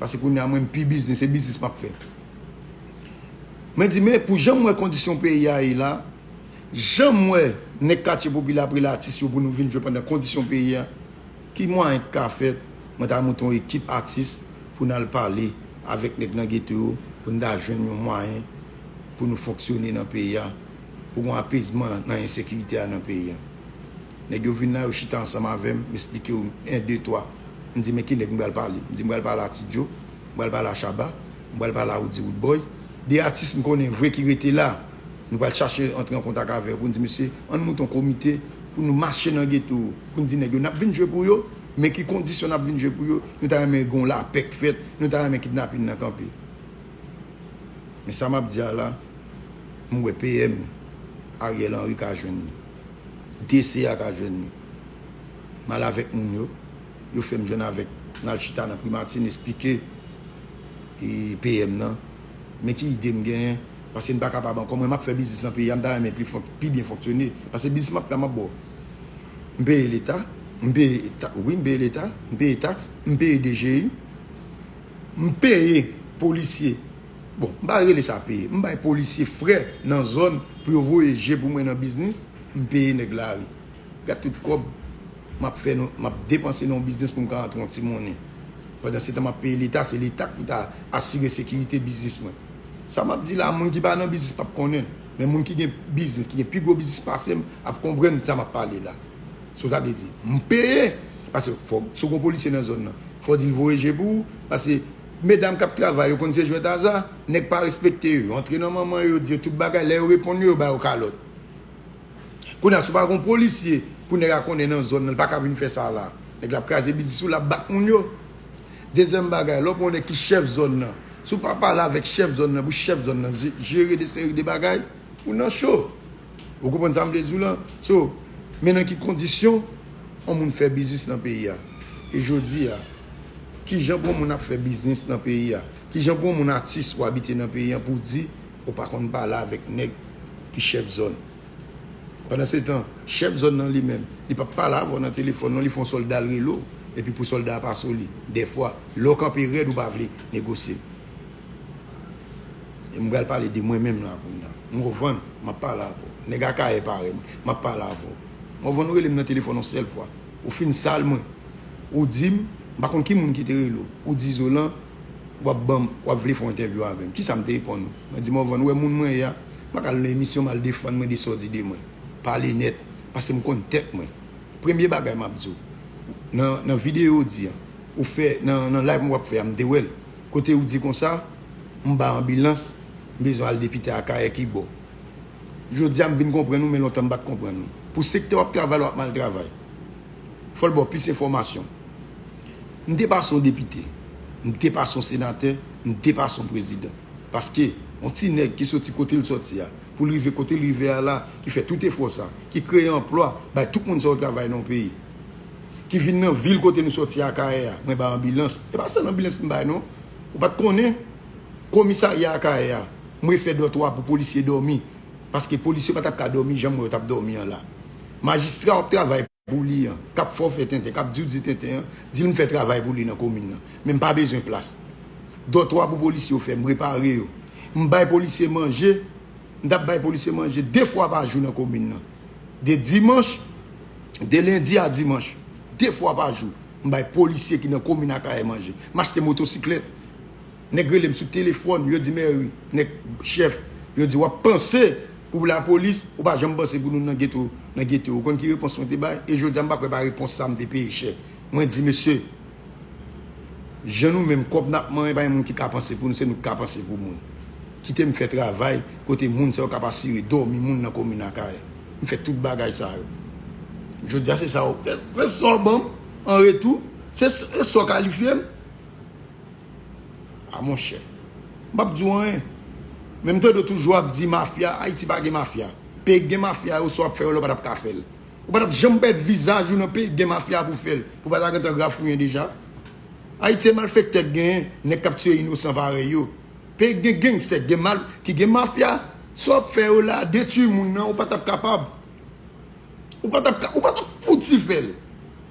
Paske kounye a mwen, m pi biznis, se biznis m ap fè. Mwen di, men pou jan m wè kondisyon peyi a ye la, jan m wè nèg katye popilè ap rele atis yo pou nou vin jwe pandan kondisyon peyi a, ki mwayen k ka fèt, mwen ta monte yon ekip atis pou n al pale avèk nèg nan geto yo, pou n ta jwenn yon mwayen pou nou fonksyone nan peyi a, pou gon apezman nan ensekirite a nan peyi a. Nèg yo vin la, yo chita ansanm avè m, m esplike yo en, de, twa. M di, men ki nèg m pral pale? M di, m pral pale a Ti Djo, m pral pale a Shabba, m pral pale a Roody Roodboy. De atis m konnen vre ki rete la. Nou pral chache antre an kontak avè yo pou n di, mesye, ann monte yon komite pou nou mache nan geto, pou n di nèg yo, n ap vin jwe pou yo, men ki kondisyon n ap vin jwe pou yo, nou ta renmen gen yon lapè k fèt, nou ta renmen kidnapin nan kanpe. Men sa m ap di a la, m wè P M Ariel Henry ka jwenn li. D C a ka jwenn li. M al avèk moun yo, yo fè m jwenn avèk, n al chita nan primati, n esplike, e, P M nan, men ki ide m genyen, paske m pa kapab ankò. Mwen, m ap fè biznis nan peyi a, m ta renmen pli fon-, pi byen fonksyone, paske biznis m ap fè a, m ap ba w. M peye leta, m peye ta-, wi, m peye leta, m peye taks, m peye D G I, m peye polisye. Bon, m pa rele sa peye. M bay polisye frè nan zòn pou yo voye je pou mwen nan biznis, m peye nèg lari. Gad tout kòb m ap fè nan, m ap depanse nan yon biznis pou m ka antre yon ti monnen. Pandan se tan m ap peye leta, se leta ki pou ta asire sekirite biznis mwen. Sa m ap di la, moun ki pa nan biznis p ap konnen. Men moun ki gen biznis, ki gen pi gwo biznis pase m, ap konprann sa m ap pale la. So, sa vle di, m peye, paske fò, si w gon polisye nan zòn nan, fò w di l voye je pou ou, paske medam k ap travay, yo konn se jwèt aza, nèg pa respekte yo, yo antre nan manman yo, yo di yo tout bagay, lè yo reponn yo, yo ba yo kalòt. Kounye a, si w pa gon polisye pou nèg la konnen nan zòn nan, li pa ka vin fè sa la. Nèg la ap kraze biznis ou, l ap bat moun yo. Dezyèm bagay, lè w pran yon nèg ki chèf zòn nan, si w pa pale avèk chèf zòn nan, pou chèf zòn nan je-, jere de seri de bagay, ou nan cho. Ou konprann sa m vle di w lan? So, men nan ki kondisyon yon moun fè biznis nan peyi a? E jodi a, kijan pou yon moun ap fè biznis nan peyi a? Kijan pou yon moun atis ou abite nan peyi a pou w di ou pa konn pale avèk nèg ki chèf zòn? Pandan se tan, chèf zòn nan li menm, li p ap pale avè w nan telefòn, non, li fè yon sòlda l rele w, epi pou sòlda a pase w li. Dèfwa, lè w kanpe rèd, ou pa vle negosye. M pral pale de mwen menm la kounye a. Morvan, m ap pale avè w. Nèg Akayè parèy mwen, m ap pale avè w. Morvan, ou rele m nan telefòn yon sèl fwa. Ou fin sal mwen. Ou di m, m pa konn ki moun ki te rele w. Ou di Izolan, w ap ban m, w ap vle fè yon entèvyou avè m. Kisa m te reponn ou? Mwen di Morvan, ou wè moun mwen ye a, m pa ka al nan emisyon m al defann mwen de sa w di de mwen. Pale nèt, paske m konn tèt mwen. Premye bagay m ap di w, nan, nan videyo w di an, ou fè, nan, nan live mwen w ap fè a, m te wè l. Kote ou di konsa, m bay anbilans, m bezwen al depite Akayè ki bò. Jodi a m vin konprann ou, men lontan m pa t konprann ou. Pou sektè w ap travay la, w ap mal travay. Fò l ba w plis enfòmasyon. M te pase yon depite, m te pase yon senatè, m te pase yon prezidan. Paske yon ti nèg ki soti kote l soti a, pou l rive kote l rive a la, ki fè tout efò sa, ki kreye anplwa, bay tout moun sa yo travay nan yon peyi, ki vin nan vil kote nou soti Akayè a, mwen bay anbilans. E pa sèl anbilans m bay non. Ou pa t konnen komisarya Akayè a, mwen fè dòtwa pou polisye dòmi. Paske polisye pa t ap ka dòmi jan m wè yo t ap dòmi an la. Majistra w ap travay pou li an, k ap fè w fè tenten, k ap di w di tenten an, di l m fè travay pou li nan komin nan. Men m pa bezwen plas. Dòtwa pou polisye yo fè, m repare yo. M bay polisye manje, m t ap bay polisye manje de fwa pa jou nan komin nan. De dimanch, de lendi a dimanch, de fwa pa jou, m bay polisye ki nan komin Akayè manje. M achte motosiklèt. Nèg rele m sou telefòn, yo di mèri, nèg chèf, yo di w ap panse pou lapolis, ou pa janm panse pou nou nan geto, nan geto. Ou konn ki repons mwen te bay? E jodi a m pa kwè pa repons sa m te peye chè. Mwen di, mesye, jan nou menm kòb n ap manyen, pa gen moun ki ka panse pou nou, se nou k ka panse pou moun. Kite m fè travay kote moun sa yo k ap asire dòmi moun nan komin Akayè. M fè tout bagay sa yo. Jodi a se sa yo, se, se sa w ban m an retou, se, se sa w kalifye m. A monchè, m p ap di w anyen. Men m tande w toujou ap di mafya, Ayiti pa gen mafya. Peyi k gen mafya yo, sa w ap fè yo la, w pa t ap ka fè l. Ou pa t ap janm mèt vizaj ou nan peyi k gen mafya pou fè l. Pou w pa ta gentan grafouyen deja. Ayiti se malfektè k genyen, nèg k ap tiye inosan parèy yo. Peyi k gen gangstè, k gen mal, ki gen mafya, sa w ap fè yo la, detwi moun nan, ou pa t ap kapab. Ou pa t ap ka, ou pa t ap fouti fè l.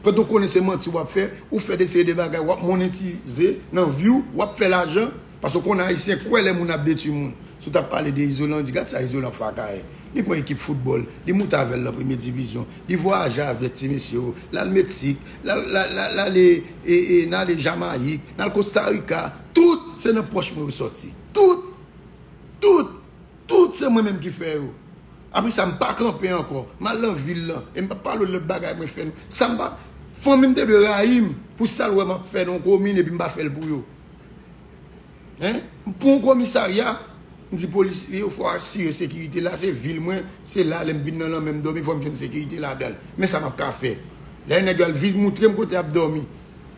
Pandan w konnen se manti w ap fè, ou fè de seri de bagay, w ap monetize nan vi w, w ap fè lajan, paske w konnen Ayisyen kwè lè moun ap detwi moun. Si w t ap pale de Izolan, di, gad sa Izolan fè Akayè. Li pran ekip foutbòl, li moute avè l nan premye divizyon, li vwayaje avèk ti mesye yo, l al Meksik, l al, l al, l al, l ale, e, e, n ale Jamayik, n al Kostarika. Tout se nan pòch mwen yo sòti. Tout! Tout! Tout se mwen menm ki fè yo. Apre sa, m pa kanpe ankò. M al nan vil lan. E m p ap pale w lòt bagay mwen fè nou. Sa m pa, fanmi m te dwe rayi m pou sa l wè m ap fè nan yon komin epi m pa fè l pou yo. Hein? Pou yon komisarya, m di polisye yo fò asire sekirite la, se vil mwen, se la lè m vin nan lanmè m dòmi, fò m jwenn sekirite ladan l. Men sa m ap ka fè. Lè nèg yo al vin moutre m kote y ap dòmi,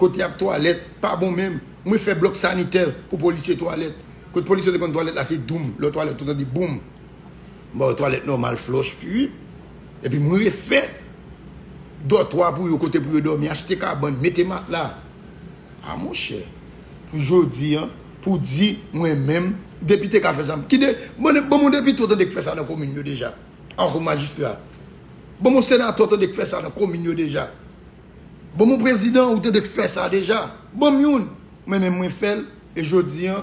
kote y ap twalèt, pa bon menm. Mwen fè blòk sanitè pou polisye twalèt. Kote polisye te konn twalèt la, se doum. Lè w twalèt, ou tande boum. M ba yo twalèt nòmal, flòch, fwi. Epi m refè dòtwa pou yo, kote pou yo dòmi, achte kabann, mete matla. A monchè, pou jodi a, pou di mwen menm, depite ka fè sa. Ki de, ban, ban m yon depite ou tande k fè sa nan komin yo deja? Ankò majistra. Ban m yon senatè ou tande k fè sa nan komin yo deja? Ban m yon prezidan ou tande k fè sa deja? Ban m youn. Mwen menm mwen fè l, e jodi a,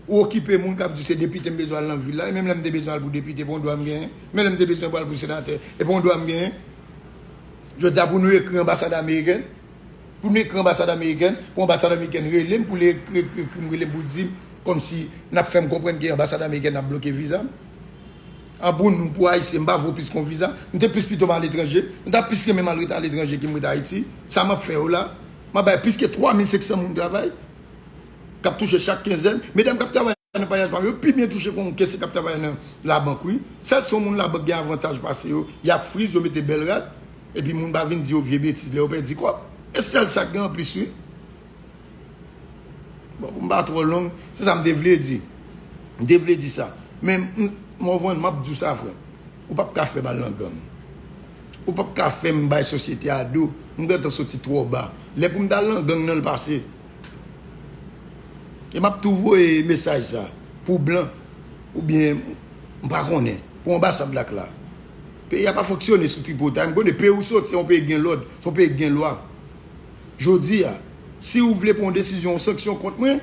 ou okipe moun k ap di se depite m bezwen al nan vil la, e menm lè m te bezwen al pou depite, pa yon dwa m genyen. Menm lè m te bezwen pral pou senatè, e pa yon dwa m genyen. Jodi a pou nou ekri anbasad amerikèn, pou nou ekri anbasad amerikèn, pou anbasad amerikèn rele m, pou l ekri, ekri, ekri m, rele m pou l di m, kòmsi n ap fè m konprann ke anbasad amerikèn ap bloke viza m. An pou nou, pou Ayisyen, m pa vo plis ke yon viza. M te plis pito m aletranje. M ta plis renmen m al ret aletranje ke m ret Ayiti. Sa m ap fè yo la, m ap bay plis ke twa mil senk san moun travay, k ap touche chak kenzèn. Medam k ap travay nan payaj pa m yo pi byen touche ke yon kese k ap travay nan labank, wi. Sèl si yon moun labank gen avantaj pase yo, y ap friz, yo mete bèl rad, epi moun pa vin di yo vye betiz lè yo pèdi kòb. E sèl sa k gen anplis, wi. Bon, pou m pa twò long, se sa m te vle di. M te vle di sa. Men, m, Morvan, m ap di w sa, frè m. Ou p ap ka fè m al nan gang. Ou p ap ka fè m bay sosyete a do. M gentan soti twò ba. Lè pou m t al nan gang nan, l pase. E m ap tou voye mesaj sa pou blan, oubyen, m pa konnen, pou anbasad la k la. Peyi a pa fonksyone sou tripotay. M konnen peyi ou soti, se yon peyi k gen lòd, se yon peyi k gen lwa. Jodi a, si ou vle pran yon desizyon, yon sanksyon kont mwen,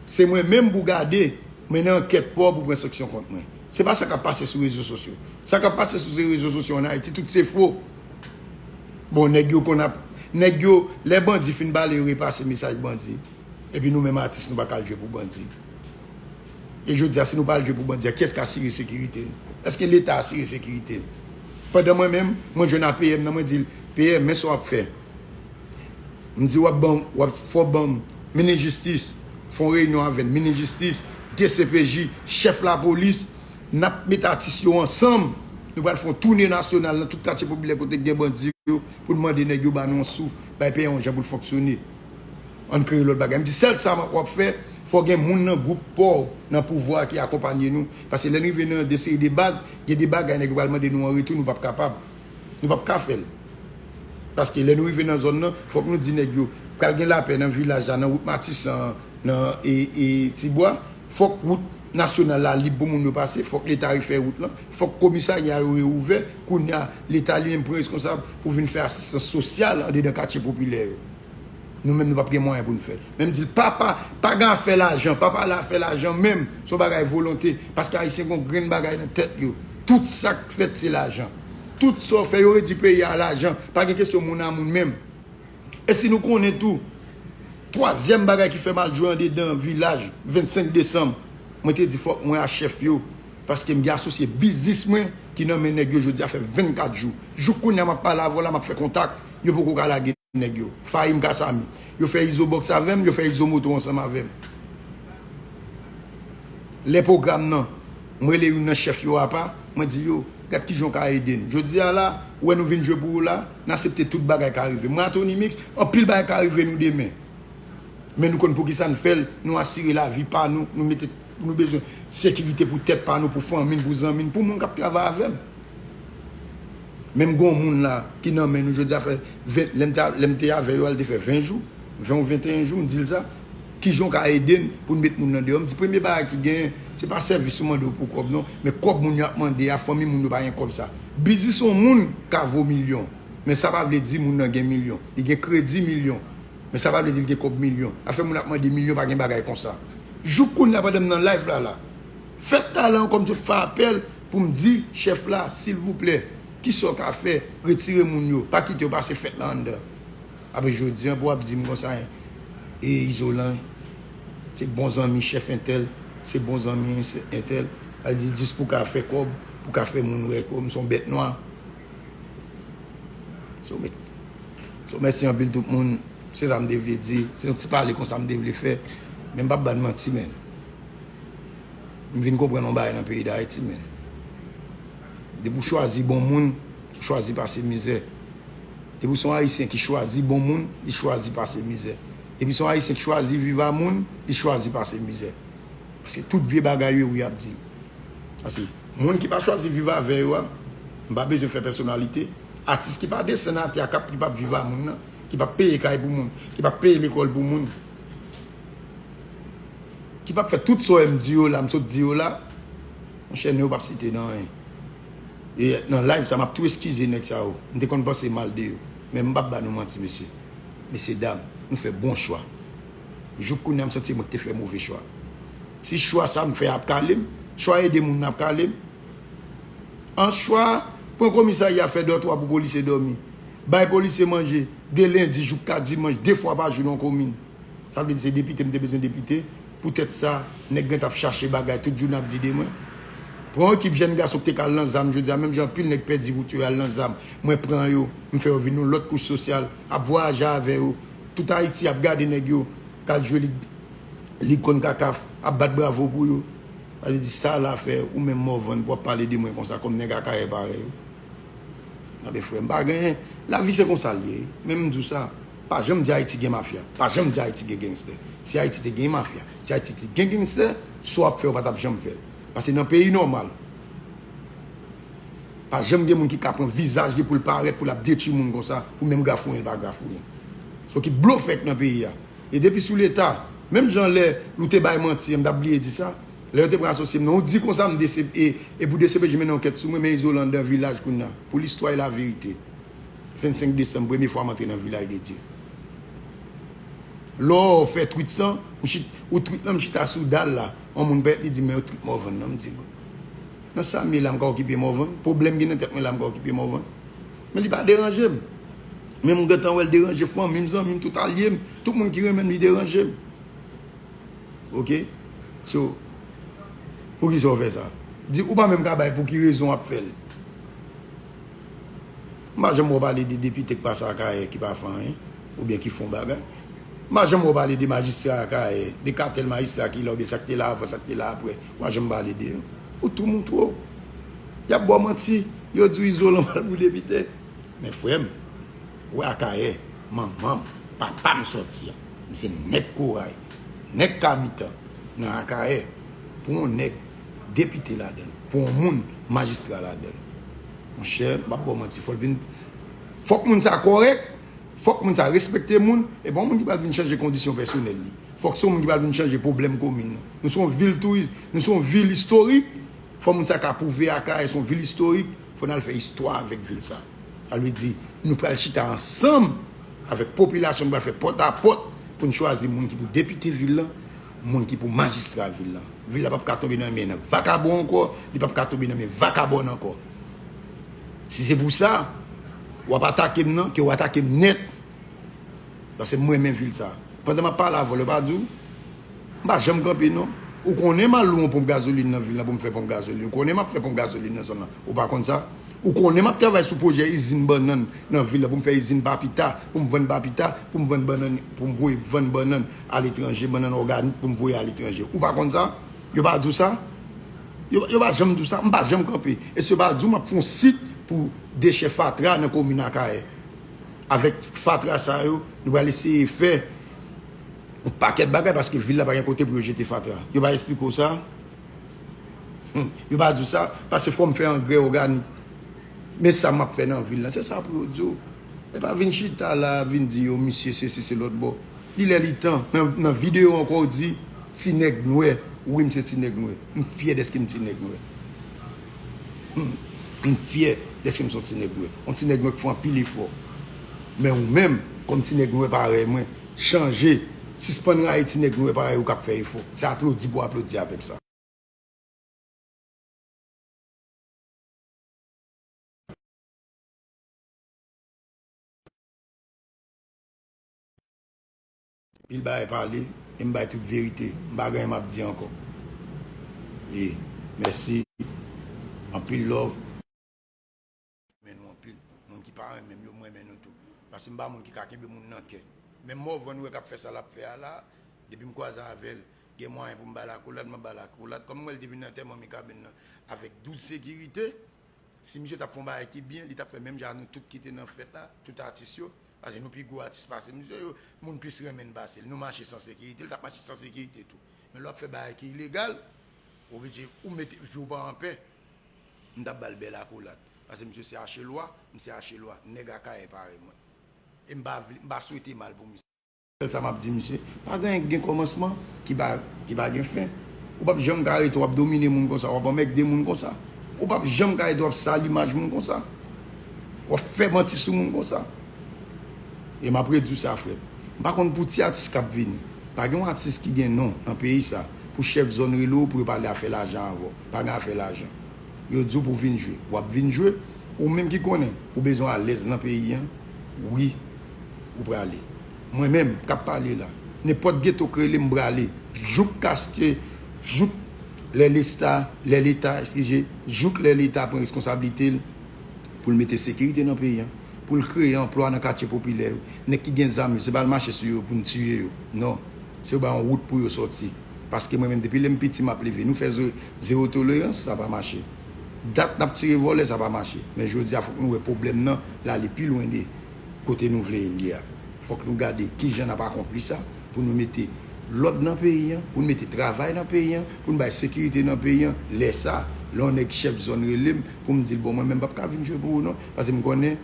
se mwen menm pou gade. Mennen ankèt pa w pou pran sanksyon kont mwen. Se pa sa k ap pase sou rezo sosyo. Sa k ap pase sou rezo sosyo ann Ayiti, tout se fo. Bon, nèg yo konn ap, nèg yo, lè bandi fin bale, yo repase mesaj bandi. Epi nou menm atis, nou pa ka al jwe pou bandi. E jodi a, si nou pa al jwe pou bandi a, kiyès k asire sekirite n? Èske Leta asire sekirite n? Pandan mwen menm, mwen jwenn a P M nan, mwen di l, P M, men sa w ap fè. M di, w ap ban, w ap fò ban m minis jistis, fè yon reyinyon avè n, minis jistis, D C P J, chèf lapolis, n ap met atis yo ansanm. Nou pral fè yon toune nasyonal nan tout katye popilè kote k gen bandi yo pou n mande nèg yo ba nou yon souf, bay peyi a yon jan pou l fonksyone. Ann kreye lòt bagay. M di, sèl sa w ap fè, fò gen moun nan gwoup pa w nan pouvwa a ki akonpanye nou. Paske lè n rive nan de seri de baz, gen de bagay nèg yo pral mande nou an retou, nou p ap kapab. Nou p ap ka fè l. Paske lè nou rive nan zòn nan, fòk nou di nèg yo, pral gen lapè nan vilaj la, nan wout Matisan an, nan e, e, Tibwa, fòk wout nasyonal la lib pou moun yo pase, fòk Leta refè wout lan, fòk komisarya yo reouvè, kounye a, Leta li menm pran reskonsab pou vin fè asistans sosyal andedan katye popilè yo. Nou menm, nou p ap gen mwayen pou n fè l. Men m di l, pa, pa, pa gen afè lajan, pa pale afè lajan menm, se yon bagay volonte, paske Ayisyen gen yon grenn bagay nan tèt yo. Tout sa k fèt, se lajan. Tout sa w fè, yo redui peyi a a lajan. Pa gen kesyon moun a moun menm. E si nou konnen tou, twazyèm bagay ki fè m al jwe andedan vilaj, vennsenk desanm, mwen te di fòk mwen a chèf yo, paske m gen asosye biznis mwen ki nan men nèg yo jodi a fè vennkat jou. Jouk kounye a m ap pale avè w la, m ap fè kontak, yo poko ka lage nèg yo. Fahim Kasami. Yo fè Izo Box avè m, yo fè Izo Moto ansanm avè m. Lè pwogram nan, m rele youn nan chèf yo apa, mwen di yo, gad kijan w ka ede n. Jodi a la, ou wè nou vin jwe pou ou la, n aksepte tout bagay ka rive. Mwen a Tony Mix, anpil bagay ka rive nou demen. Men nou konn poukisa n fè l, nou asire lavi pa nou, nou mete, nou bezwen sekirite pou tèt pa nou, pou fanmi n, pou zanmi n, pou moun k ap travay avè n. Menm gen yon moun la ki nan men nou jodi a fè ven, lè m te, lè m te avè yo a, l te fè ven jou, ven ou venteyen jou, m di l sa. Kijan w ka ede n pou n met moun nan deyò? M di, premye bagay ki genyen, se pa sèvis yo mande w pou kòb non, men kòb moun yo ap mande a, fanmi moun yo pa gen kòb sa. Biznis yon moun ka vo milyon, men sa pa vle di moun nan gen milyon. Li gen kredi milyon, men sa pa vle di l gen kòb milyon. Afè moun ap mande milyon, pa gen bagay konsa. Jouk kounye a, pandan m nan live la la, fèt talan kòm tout fè apèl pou m di chèf la, silvouplè, kisa w ka fè, retire moun yo, pa kite yo pase fèt la anndan. Apre jodi a, pou w ap di m konsa, e Izolan, se bon zanmi chèf entèl, se bon zanmi entèl, al di jis pou ka fè kòb, pou ka fè moun wè kòm se yon bèt nwa. So, mèsi anpil tout moun. Se sa m te vle di. Se yon ti pale konsa m te vle fè. Men m p ap ba n manti, men. M vin konprann yon bagay nan peyi Dayiti, men. Depi w chwazi bon moun, ou chwazi pase mizè. Depi w se yon Ayisyen ki chwazi bon moun, li chwazi pase mizè. Depi w se yon Ayisyen ki chwazi viv a moun, li chwazi pase mizè. Paske tout vye bagay yo wi y ap di. Paske moun ki pa chwazi viv avè yo a, m pa bezwen fè pèsonalite. Atis ki pa desann atè a, k ap, ki p ap viv a moun nan, ki p ap peye kay pou moun, ki p ap peye lekòl pou moun, ki p ap fè tout sa w wè m di yo la, m sot di yo la, monchè, non yo p ap site nan anyen. E nan live sa, m ap tou eskize nèg sa yo. M te konn panse mal de yo. Men m p ap ba nou manti, mesye. Mesye dam, nou fè bon chwa. Jouk kounye a, m santi mwen ki te fè move chwa. Si chwa sa m fè ap kale m, chwa ede moun nan ap kale m. An chwa, pran komisarya fè dòtwa pou polisye dòmi. Bay polisye manje, de lendi jouk ka dimanch, de fwa pa jou nan komin. Sa vle di se depite m te bezwen depite. Poutèt sa, nèg gen t ap chache bagay tout jou n ap di de mwen. Pran yon ekip jèn gason ki te ka al nan zam jodi a, menm jan anpil nèg pèdi wout yo al nan zam. Mwen pran yo, m fè yo vin yon lòt kouch sosyal, ap vwayaje avè yo. Tout Ayiti ap gade nèg yo k al jwe lig, lig Concacaf, ap bat bravo pou yo. Sa vle di sa la fè ou menm Morvan pou w ap pale de mwen konsa kòm nèg Akayè parèy ou. Anben frè, m pa genyen. Lavi se konsa l ye. Men m di w sa, pa janm di Ayiti gen mafya. Pa janm di Ayiti gen gangstè. Si Ayiti te gen mafya, si Ayiti te gen gangstè, sa w ap fè yo pa t ap janm fè l. Paske nan peyi nòmal, pa janm gen moun ki ka pran vizaj li pou l parèt, pou l ap detwi moun konsa, pou menm grafouyen l pa grafouyen. Se yon ekip blofè k nan peyi a. E depi sou Leta, menm jan lè ou te bay manti an, m t ap bliye di sa, lè yo te pran asosye m nan, ou di konsa m D C P, e, e pou D C P J mennen ankèt sou mwen, men Izolan anndan vilaj kounye a. Pou listwa e laverite. Vennsenk desanm, premye fwa m antre nan vilaj de Dye. Lè w fè tweet sa, m chit, ou tweet la, m chita sou dal la. Yon moun pèt li di, "Men yo tweet Morvan nan." M di, "Bon. Nan sa m ye la, m ka okipe Morvan? Pwoblèm gen nan tèt mwen la, m ka okipe Morvan?" Men li pa deranje m. Men m gentan wè l deranje fanmi m, zanmi m, tout alye m, tout moun ki renmen m, li deranje m. Oke? So, poukisa w fè sa? Di, ou pa menm ka bay pou ki rezon w ap fè l. M pa janm wè w pale de depite k pase Akayè ki pa fè anyen, oubyen ki fè yon bagay. M pa janm wè w pale de majistra Akayè, de katèl majistra ki la, oubyen sa k te la avan, sa k te la apre. M pa janm pale de yo. Ou tou moun twò. Y ap ba w manti, yo di w Izolan pral pou depite. Men frè m, ou wè Akayè, manman m, papa m sòti an. M se nèg Koray, nèg Kamitan, nan Akayè. Pou yon nèg depite ladan l, pou yon moun majistra ladan l. Monchè, m p ap ba w manti, fò l vin, fòk moun sa kòrèk, fòk moun sa respekte moun, e pa yon moun ki pral vin chanje kondisyon pèsonèl li. Fòk se yon moun ki pral vin chanje pwoblèm komin nan. Nou se yon vil touris, nou se yon vil istorik. Fò moun sa ka pwouve Akayè se yon vil istorik. Fò n al fè istwa avèk vil sa. Sa vle di, nou pral chita ansanm avèk popilasyon, nou pral fè pòt a pòt pou n chwazi moun ki pou depite vil lan, moun ki pou majistra vil lan. Vil la p ap ka tonbe nan men vakabon ankò, li p ap ka tonbe nan men vakabòn ankò. Si se pou sa, w ap atake m nan, ke w atake m nèt. Paske m renmen vil sa. Pandan m ap pale avè w, yo pa di w? M pa janm kanpe, non. Ou konnen m al lwe yon ponp gazolin nan vil lan pou m fè ponp gazolin. Ou konnen m ap fè ponp gazolin nan zòn nan. Ou pa konn sa? Ou konnen m ap travay sou pwojè izin bannann nan vil lan pou m fè izin papita, pou m vann papita, pou m vann bannann, pou m voye vann bannann aletranje, bannann òganik pou m voye aletranje. Ou pa konn sa? Yo pa di w sa? Yo, yo pa janm di w sa? M pa janm kanpe. Èske yo pa di w m ap fè yon sit pou dechè fatra nan komin Akayè? Avèk fatra sa yo, nou pral eseye fè yon pakèt bagay paske vil la pa gen kote pou yo jete fatra. Yo pa eksplike w sa? Hmm. Yo pa di w sa? Paske fò m fè angrè òganik. Men sa m ap fè nan vil lan, se sa pou yo di w. E pa vin chita la, vin di yo, misye sesi, se lòt bò. Li lè li tan. Nan, nan videyo ankò, w di, ti nèg nwè. Wi, m se ti nèg nwè. M fyè dèske m ti nèg nwè. Hmm. M fyè dèske m se yon ti nèg nwè. Yon ti nèg nwè ki fè anpil efò. Men ou menm, kòm ti nèg nwè parèy mwen, chanje. Sispann rayi ti nèg nwè parèy ou k ap fè efò. Se aplodi pou aplodi avèk sa. Pil bagay pale, e m bay tout verite. M pa gen anyen m ap di ankò. E, mèsi. Anpil love. Renmen nou anpil. Moun ki pa renmen m yo, m renmen nou tou. Paske m pa moun ki ka kenbe moun nan kè. Menm Morvan nou wè k ap fè sa l ap fè a la, depi m kwaze avè l, gen mwayen pou m ba l akolad, m ap ba l akolad. Kòm m wè l te vin nan antèman Mikaben nan avèk douz sekirite, si misye t ap fè yon bagay ki byen, li t ap fè menm jan nou tout ki te nan fèt la, tout atis yo. Paske nou pi gwo atis pase misye, yo, moun plis renmen n pase l. Nou mache san sekirite, li t ap mache san sekirite tou. Men lè w ap fè bagay ki ilegal, ou oblije ou mete vi w pa anpè. M t ap ba l bèl akolad. Paske misye se Achelwa, m se Achelwa, nèg Akayè parèy mwen. E m pa vle, m pa swete mal pou misye. Sèl sa m ap di misye, pa gen anyen k gen kòmansman ki pa, ki pa gen fen. Ou p ap janm ka rete w ap domine moun konsa, w ap anmègde moun konsa. Ou p ap janm ka rete w ap sal imaj moun konsa. W ap fè manti sou moun konsa. E m ap redi w sa, frè. M pa konn pou ti atis k ap vini. Pa gen yon atis ki gen non nan peyi sa pou chèf zòn rele w pou yo pale afè lajan avè w. Pa gen afè lajan. Yo di w pou w vin jwe. W ap vin jwe. Ou menm ki konnen ou bezwen alèz nan peyi an, wi, ou prale. Mwen menm k ap pale la, nenpòt geto k rele m prale. Jouk kaste, jouk lè lesta, lè Leta, eskize, jouk lè Leta pran reskonsablite l pou l mete sekirite nan peyi an, pou l kreye anplwa nan katye popilè yo. Nèg ki gen zam yo, se pa al mache sou yo pou n tiye yo. Non. Se yo bay yon wout pou yo sòti. Paske mwen menm, depi lè m piti, m ap leve. Nou fè ze-, zewo tolerans, sa pa mache. Dat n ap tire vòlè, sa pa mache. Men jodi a, fòk nou wè pwoblèm nan, l ale pi lwen de kote nou vle l ye a. Fòk nou gade kijan n ap akonpli sa, pou nou mete lòd nan peyi an, pou nou mete travay nan peyi an, pou nou bay sekirite nan peyi an. Lè sa, lè yon nèg chèf zòn rele m, pou m di l, "Bon, mwen menm, m p ap ka vin jwe pou ou non, paske m konnen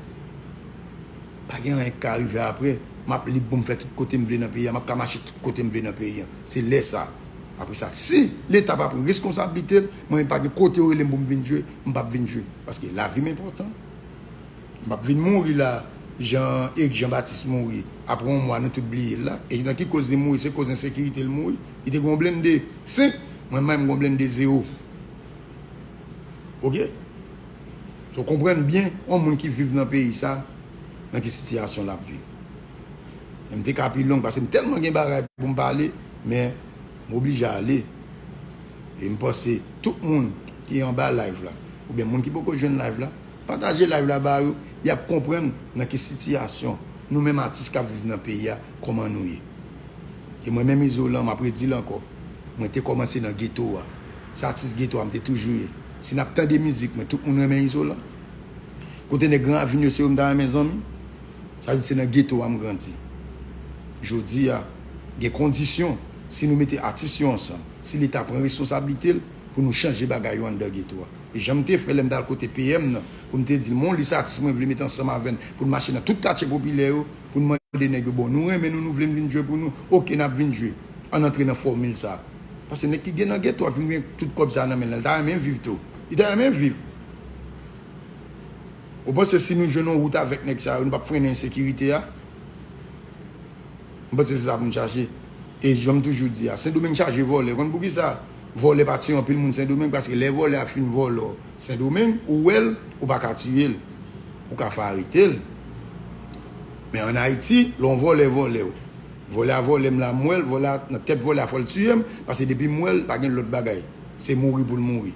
pa gen anyen k ka rive apre. M ap lib pou m fè tout kote m vle nan peyi a, m ap ka mache tout kote m vle nan peyi a." Se lè sa. Apre sa, si Leta pa pran reskonsablite l, mwen menm pa gen kote yo rele m pou m vin jwe, m p ap vin jwe. Paske lavi m enpòtan. M p ap vin mouri la, Jan Eric Jean Baptiste mouri, apre yon mwa, nou tout bliye l la. E nan ki koz li mouri? Se koz ensekirite l mouri. Li te gen yon blende senk, mwen menm m gen yon blende zewo. Oke? So, konprann byen, yon moun ki viv nan peyi sa, nan ki sitiyasyon l ap viv. E m te ka pi long, paske m tèlman gen bagay pou m pale, men m oblije ale. E m panse tout moun ki anba live la, oubyen moun ki poko jwenn live la, pataje live la ba yo, y ap konprann nan ki sitiyasyon nou menm atis k ap viv nan peyi a, kòman nou ye. E mwen menm Izolan, m ap redi l ankò, mwen te kòmanse nan geto a. Se atis geto a m te toujou ye. Si n ap tande mizik mwen, tout moun renmen Izolan. Kote nèg Gran Ravin yo, se yo m ta renmen zanmi. Sa vle di se nan geto a m grandi. Jodi a, gen kondisyon, si nou mete atis yo ansanm, si Leta pran responsablite l pou nou chanje bagay yo anndan geto a. E jan m te fè lè m t al kote P M nan, pou m te di l, "Mwen yon lis atis mwen vle mete ansanm avè n, pou n mache nan tout katye popilè yo, pou n mande nèg yo, 'Bon, nou renmen nou, nou vle n vin jwe pou nou.' Oke, n ap vin jwe. Ann antre nan fòmil sa a." Paske nèg ki gen nan geto a, ki gen tout kòb sa a nan men l la, l ta renmen viv tou. Li ta renmen viv. Ou panse si nou jwenn yon wout avèk nèg sa yo, nou p ap frennen ensekirite a? M panse se sa pou n chache. E jan m toujou di a, Sendomeng chaje vòlè. Konn poukisa? Vòlè pa tiye anpil moun Sendomeng, paske lè vòlè a fin vòlè w Sendomeng, ou wè l, ou pa ka tiye l. Ou ka fè arete l. Men ann Ayiti, lè yon vòlè vòlè w, vòlè a vòlè m la, m wè l, vòlè a, nan tèt vòlè a, fò l tiye m, paske depi m wè l, pa gen lòt bagay. Se mouri pou l mouri.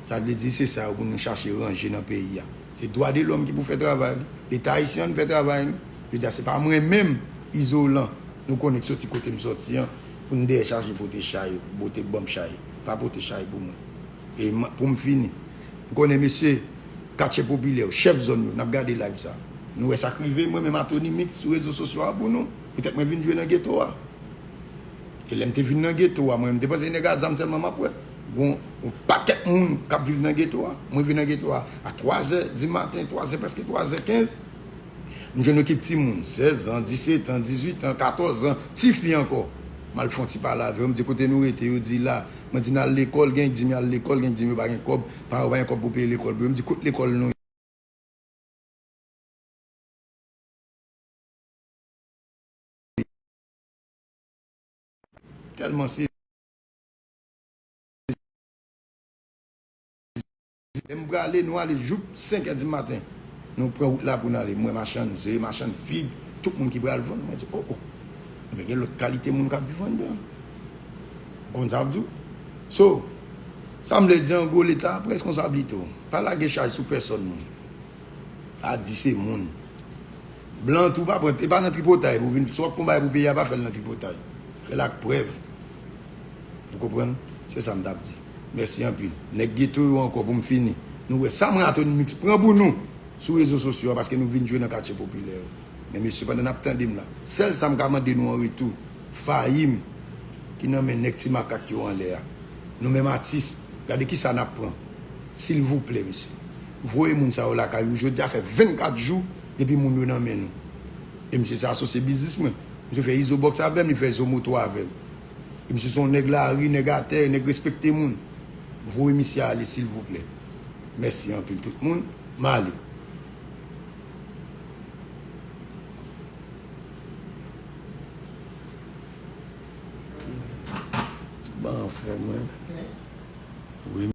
Sa vle di se sa yo pou nou chache ranje nan peyi a. Se dwa de lòm ki pou fè travay li. Leta ayisyen an fè travay nou. Jodi a, se pa mwen menm, Izolan, nou konnen k soti kote m soti an, pou n dèyè chache pote chay, pote ban m chay. Pa pote chay pou mwen. E m- pou m fini, m konnen mesye katye popilè yo, chèf zòn yo, n ap gade live sa. Nou wè sa k rive mwen menm Atoni Mix sou rezo sosyo a pou nou. Poutèt mwen vin jwe nan geto a. E lè m te vin nan geto a, mwen, m te panse nèg a zam sèlman m ap wè. Gon yon pakèt moun k ap viv nan geto a. Mwen vin nan geto a a twazè di maten, twazè, prèske twazè kenz. M jwenn yon ekip timoun, sèz an, disèt an, dizuit an, katòz an, tifi ankò. M al fè yon ti pale avè yo, m di, "Kote nou rete?" Yo di, "La." Mwen di, "N al lekòl." Gen k di m y al lekòl, gen k di m yo pa gen kòb, paran yo pa gen kòb pou peye lekòl pou yo. M di, "Kot lekòl nou ye?" Tèlman se Lè m prale, nou ale jouk senk è di maten. Nou pran wout la pou n ale. M wè machann ze, machann fig, tout moun ki pral vann. Mwen di, "O, o. Men gen lòt kalite moun k ap viv anndan." Konn sa m di w? So, sa m vle di an gwo, Leta, pran reskonsablite w. Pa lage chaj sou pèsòn moun. Pa di se moun. Blan tou pa pran, e pa nan tripotay pou vin, si w ap fè yon bagay pou peyi a, pa fè l nan tripotay. Fè l ak prèv. Ou konprann? Se sa m t ap di. Mèsi anpil. Nèg geto yo ankò pou m fini. Nou wè sa mwen Atoni Mix pran pou nou sou rezo sosyo a paske nou vin jwe nan katye popilè yo. Men mesye, pandan n ap tande m la, sèl sa m ka mande nou an retou, Fayim ki nan men nèg ti makak yo anlè a. Nou menm atis, gade kisa n ap pran. Silvouplè, mesye. Voye moun sa yo lakay ou. Jodi a fè vennkat jou depi moun yo nan men nou. E misye se asosye biznis mwen. Misye fè Izo Box avè m, li fè Izo Moto avè m. E misye se yon nèg lari, nèg atè, nèg respekte moun. Voye misye ale, silvouplè. Mèsi anpil tout moun. M ale. Ban frè mwen. Wi.